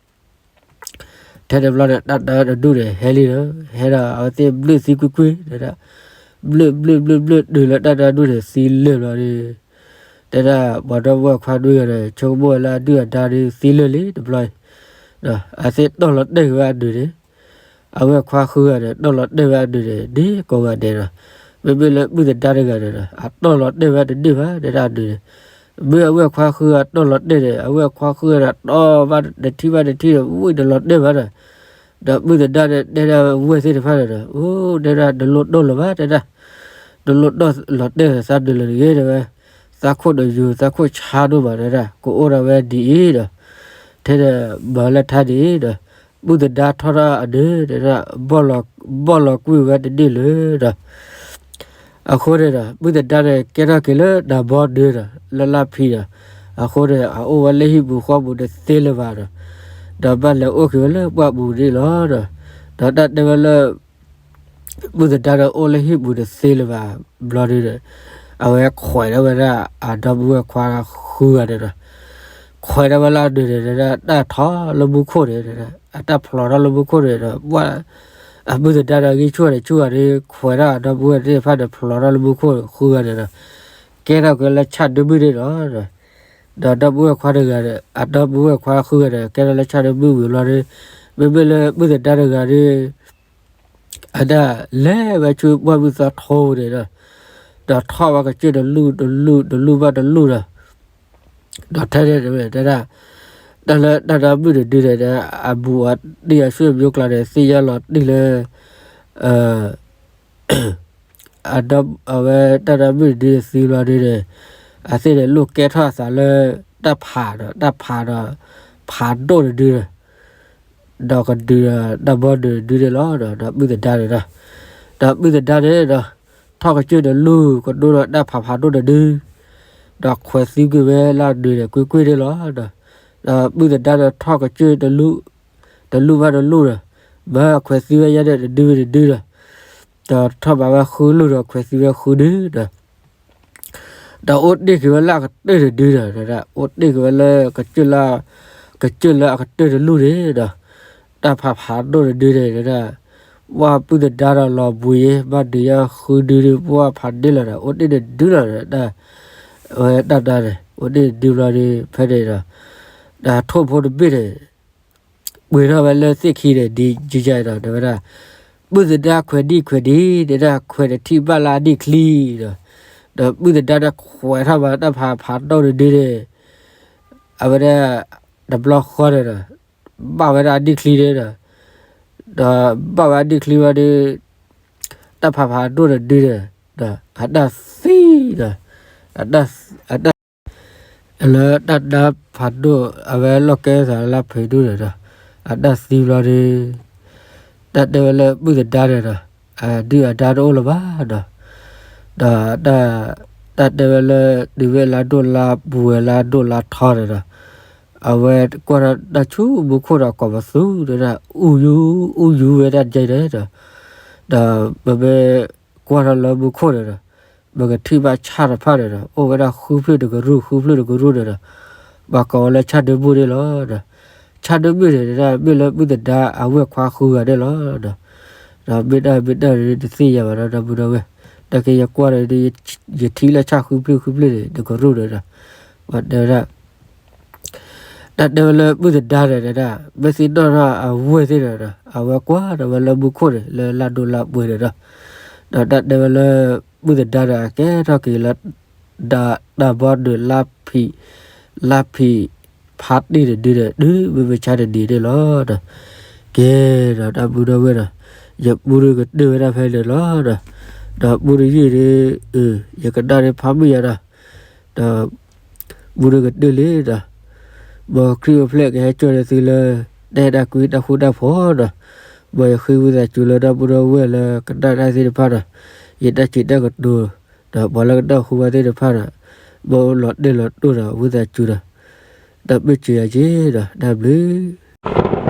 ထဲတဘျီန့ၣ် တၢ်ဒၣ်တဒူၣ်န့ၣ် ဟဲလံဒီး ဟဲဒီးအဝဲသ့ၣ်ဘျၢၣ်သံကွ့ၢ်ကွ့ၢ်တဲဒၣ်, ဘျၢၣ်ဘျၢၣ်ဘျၢၣ်ဘျၢၣ်တုၤလၢတၢ်ဒၣ်ဒူၣ်န့ၣ်သံလၢာ်ဘျီဒီး, တဲဒၣ်ပှၤဒီပုၢ်ဝဲၢ်ခွါဒုဂၤဒီး ဆိကမိၣ်ဝဲလၢအဒုၣ်အဒါဒီးသံလၢာ်လံတဘျီအံၤ, အသ့ၣ်တီၢ်လီၤတဲာ်က့ၤဝဲအဒုးန့ၣ်, အဝဲၢ်ခွါဃုဂၤန့ၣ် တီၢ်လီၤတဲာ်ဝဲအဒုးန့ၣ် ဒ်ကိးဂၤဒဲးဒီး, မ့မ့ၢ်လၢပုၢ်သဒါတဂၤန့ၣ်ဒီး အတီၢ်လီၤတဲာ်ဝဲတန့ၢ်ဘၣ်တဲဒၣ်အဒုးန့ၣ်, မ့ၢ်အဝဲၢ်ခွါဃုဂၤတီၢ်လီၤတဲာ်န့ၣ် အဝဲၢ်ခွါဃုဂၤဒီးတီၢ်ဘၣ်တထံၣ်ဘၣ်တထံၣ်ဒီး ဝံၣ်တလီၤတဲာ်ဘၣ်ဒီး, ဒီးပုၢ်သဒါန့ၣ် တဲဒၣ်ဝဲၢ်သ့ၣ်တဖၣ်န့ၣ်ဒီး အိၣ်တဲဒၣ် တလိၣ်တီၢ်လၢၤဘၣ်တဲဒၣ်, တလိၣ်တီၢ်လီၤတဲာ်သးဒုးလၢၤတဂ့ၤတဲဝဲ, သးခိၣ်ဒီးယူၤ သးခိၣ်ဆါဒိၣ်မးတဲဒၣ် ကအိၣ်ဒီးဝဲဒ်အံၤဒီး, ထဲဒီးမၤလၢထါဒ်အံၤဒီး, ပုၢ်သဒါထီၣ်ထီၣ်အဒုးတဲဒၣ်, ဘီၣ်လီၤကွံာ်ဝဲတန့ၢ်လၢၤဒီး အဃိန့ၣ်ဒီး ပုၢ်သဒါန့ၣ် ကဲထီၣ်က့ၤလၢတၢ်ဘီဒုဒီး လၢလၢဖံဒီး, အဃိန့ၣ် အအိၣ်ဝဲလၢဟံၣ်ပူၤဃီပူၤတသ့လၢၤဘၣ်ဒီး, ဒီးဘၣ်လဲၤအိၣ်က့ၤဝဲလၢပှၢ်ပူၤန့ၣ်လီၤဒီး, ဒီးတၢ်တဲဝဲလၢ ပုၢ်သဒါဒီးအိၣ်လၢဟံၣ်ပူၤတသ့လၢၤဘၣ်ဘျီဒုဒီး, အဝဲခွဲးဒၣ်ဝဲဒၣ်အဒီပုၢ်ဝဲၢ်ခွါဃုဂၤန့ၣ်ဒီး, ခွဲးဒၣ်ဝဲလၢအဒုးန့ၣ်ဒီး တၢ်ထီၣ်လၢမူခိၣ်န့ၣ်ဒီး, အတၢ်ဖျိးထီၣ်လၢမူခိၣ်န့ၣ်ဒီး ပှၢ် အပုၢ်သဒါဒီးဂံၢ်ဆူၣ်န့ၣ်ဆူၣ်ဂၤဒီး ခွဲးဒၣ်အဒီပုၢ်ဝဲၢ်သ့ၣ်တဖၣ်န့ၣ် ဖျိးထီၣ်လၢမူခိၣ်ဃုဂၤန့ၣ်ဒီး, ကဲထီၣ်က့ၤလၢဆၣ်ဒုမုၢ်န့ၣ်ဒီး, ဒီးဒီပုၢ်ဝဲၢ်ခွါတဂၤဒီး အဒီပုၢ်ဝဲၢ်ခွါဃုဂၤဒီး ကဲထီၣ်လၢဆၣ်ဒုမုၢ်ဝံၤဘျီဒီး, မ့မ့ၢ်လၢပုၢ်သဒါတဂၤဒီး အတၢ်လဲၤဝဲဆူပှၢ်မုၢ်သီထိန့ၣ်ဒီး, ဒီးထီၣ်ဝဲကစၢၢ်တလူၢ်တလူၢ်တလူၢ်ဘၣ်တလူၢ်ဒီး, ဒီးထဲန့ၣ်တဲဒၣ်, တၢ်လၢတၢ်ဒၣ်မုၣ်တဒုန့ၣ်ဒီး အဘူးအတံၢ်အဆွေမျိုးကျါန့ၣ် သ့ၣ်ညါလီၤတံၢ်လၢ အဒီးအဝဲတၢ်ဒၣ်မုၣ်တဒုသံဘျီဒုန့ၣ်, အသ့ၣ်န့ၣ်လိၣ်ကဲထီၣ်အသးလၢ တၢ်ဖးဒီး တၢ်ဖးဒီး ဖးဒိၣ်တဒုဒီး, ဒီးကဒုးဒီးတၢ်ဘီဒုးတဒုန့ၣ်လီၤဒီး ဒီးပုၢ်သဒါန့ၣ်ဒီး, ဒီးပုၢ်သဒါန့ၣ်ဒီး, ထီၣ်ကစၢၢ်တလူၢ်ကဒိၣ်ဒီးတၢ်ဖးဖးဒိၣ်တဒု, ဒီးခွဲးသံကွံာ်ဝဲလၢအဒုးန့ၣ်ကွ့ၢ်ကွ့ၢ်န့ၣ်လီၤဒီး, ဒီးပုၢ်သဒါဒီးထီၣ်ကစၢၢ်တလူၢ်, တလူၢ်ဘၣ်တလူၢ်ဒီး, မၤခွဲးသံဝဲယါန့ၣ်တဒုဝံၤတဒုဒီး, ဒီးထီၣ်ဘးဝဲဃုလူၢ်ဒီးခွဲးသံဝဲဃုဒုဒီး, ဒီးအိၣ်တ့ၢ်က့ၤဝဲလၢအကတၢၢ်တဒုဒီး, အိၣ်တ့ၢ်က့ၤဝဲလၢ ကစၢၢ်လၢအကတၢၢ်တလူၢ်န့ၣ်ဒီး, တၢ်ဖးဖးဒိၣ်တဒုန့ၣ်ဒီး, ပှၢ်ပုၢ်သဒါဒီးလီၤဘှံးယဲၢ်ဘၣ်ဒုးယဲၢ်ဃုဒုဒီး ပှၢ်ဖးဒ့ၣ်လီၤဒီး အိၣ်တ့ၢ်တဒုလီၤဒီး, ဝဲတၢ်ဒၣ်န့ၣ် အိၣ်တ့ၢ်တဒုဘျီဒီး ဖဲန့ၣ်ဒီး, ဒီးထိၣ်ဖိတဘ့ၣ်န့ၣ် ပှ့ၤထီၣ်ဝဲလၢသ့ၣ်ခံန့ၣ် ဒ်ကကဒီးဝဲဒၣ်, ပုၢ်သဒါခွဲးဒံၣ်ခွဲးဒံၣ် တဲဒၣ်ခွဲးတထံၣ်ဘၣ်လၢအဒံၣ်ချံဒီး, ဒီးပုၢ်သဒါဒီးခွဲးထီၣ်ဘၣ်တၢ်ဖးဖးဒိၣ်တဒုန့ၣ်, အဝဲဒၣ် တဘျီဃီန့ၣ်ဒီး ဘၣ်ဝဲဒၣ်အဒံၣ်ချံန့ၣ်ဒီး, ဒီးဘၣ်ဝဲအဒံၣ်ချံဝဲဒီး တၢ်ဖးဖးဒိၣ်တဒုန့ၣ်, ဒီးအတၢ်သံဒီး, အတၢ် လၢတၢ်ဒါဖးဒိၣ် အဝဲလီၢ်ကဲသးလၢဖံးဒိၣ်န့ၣ်ဒီး, အတၢ်သံဘျီဒီး တၢ်တဲဝဲလၢပုၢ်သဒါန့ၣ်ဒီး အဒုၣ်အဒါတအိၣ်လၢၤဘၣ်ဒီး, ဒီး တၢ်တဲဝဲလၢ တုၤမ့ၢ်လါဒိၣ်လါပှဲၤလါဒိၣ်လါထီန့ၣ်ဒီး, အဝဲကွၢ်ထီၣ်တၢ်ဆူမူခိၣ်ဒီးကိးပသူဒီး အူယူ အူယူဝဲဒၣ်ဒ်န့ၣ်ဒီး, ဒီးပမ့ၢ်ကွၢ်ထီၣ်လၢမူခိၣ်န့ၣ်ဒီး ပကထံၣ်ဘၣ်ဆၣ်တဖၣ်န့ၣ်ဒီး အိၣ်ဝဲဒၣ်ဃုဖျၢၣ်တကရူၢ် ဃုဖျၢၣ်တကရူၢ်န့ၣ်ဒီး ပှၤကိးဝဲလၢဆၣ်ဒၢမုၣ်န့ၣ်လီၤဒီး, ဆၣ်ဒၢမုၣ်န့ၣ်ဒီး မ့ၢ်လၢပုၢ်သဒါအဝဲၢ်ခွါဃုဂၤန့ၣ်လီၤဒီး, ဒီးမ့ၢ်တၢ်မ့ၢ်တၢ်န့ၣ်တသ့ၣ်ညါဘၣ်ဒီး ဒီပုၢ်ဒီဝဲၢ်, တၢ်က့ယကွၢ်ဒီး ယထံၣ်လၢဆၣ်ဃုဖျၢၣ်ဃုဖျၢၣ်န့ၣ် တကရူၢ်န့ၣ်ဒီး, ပှၤတဲဝဲဒၣ် တၢ်တဲဝဲလၢပုၢ်သဒါန့ၣ်ဒီး မ့ၢ်သ့ၣ်နီၣ်ထီၣ်အဝဲၢ်သ့ၣ်န့ၣ်ဒီး အဝဲကွၢ်ဒီးဝဲလၢမူခိၣ်န့ၣ် လၢလါဒိၣ်လါပှဲၤန့ၣ်ဒီး, ဒီးတၢ်တဲဝဲလၢ ပုၢ်သဒါဒီး အကဲထီၣ်က့ၤလၢ တၢ်ဘီဒုး လါဖံး လါဖံးဖါတ့ၢ်တဒုဒီး တုၤမ့ၢ်မုၢ်ဆါတနံၤန့ၣ်လီၤဒီး, ကဲဒီးတၢ်ပုၢ်ဒီဝဲၢ်ဒီး, ယပူတကတၢၢ်ဝဲဒၣ်ဖဲန့ၣ်လီၤဒီး, ဒီးပူတယုၢ်ဒီး, ယကနၣ်ဒီးဖးမုၢ်ယၤဒီး, ဒီး ပူတကတၢၢ်လံဒီး, မ်ခရံာ်အိၣ်ဖျဲၣ်ကဟဲကၠီၣ်န့ၢ်သုလၢ တၢ်အဲၣ်တၢ်ကွံတၢ်ဃူတၢ်ဖိးဒီး, မ်ယဃ့ဝံသးစူၤလၢတၢ်ပုၢ်ဒီဝဲၢ်လၢကနၣ်တၢ်သ့ၣ်တဖၣ်ဒီး, ယတၢ်စံးတၢ်ကတိၤ, ဒီးပှၤလၢကနၣ်ဃုာ်ဝဲသ့ၣ်တဖၣ်ဒီး, မ်လီၤတဲာ်လီၤတိၢ်ဒီးဝံသးစူၤဒီး, တၢ်ပၢၢ်စၢၤယၤက့ၤဒီး တၢ်ဘျုး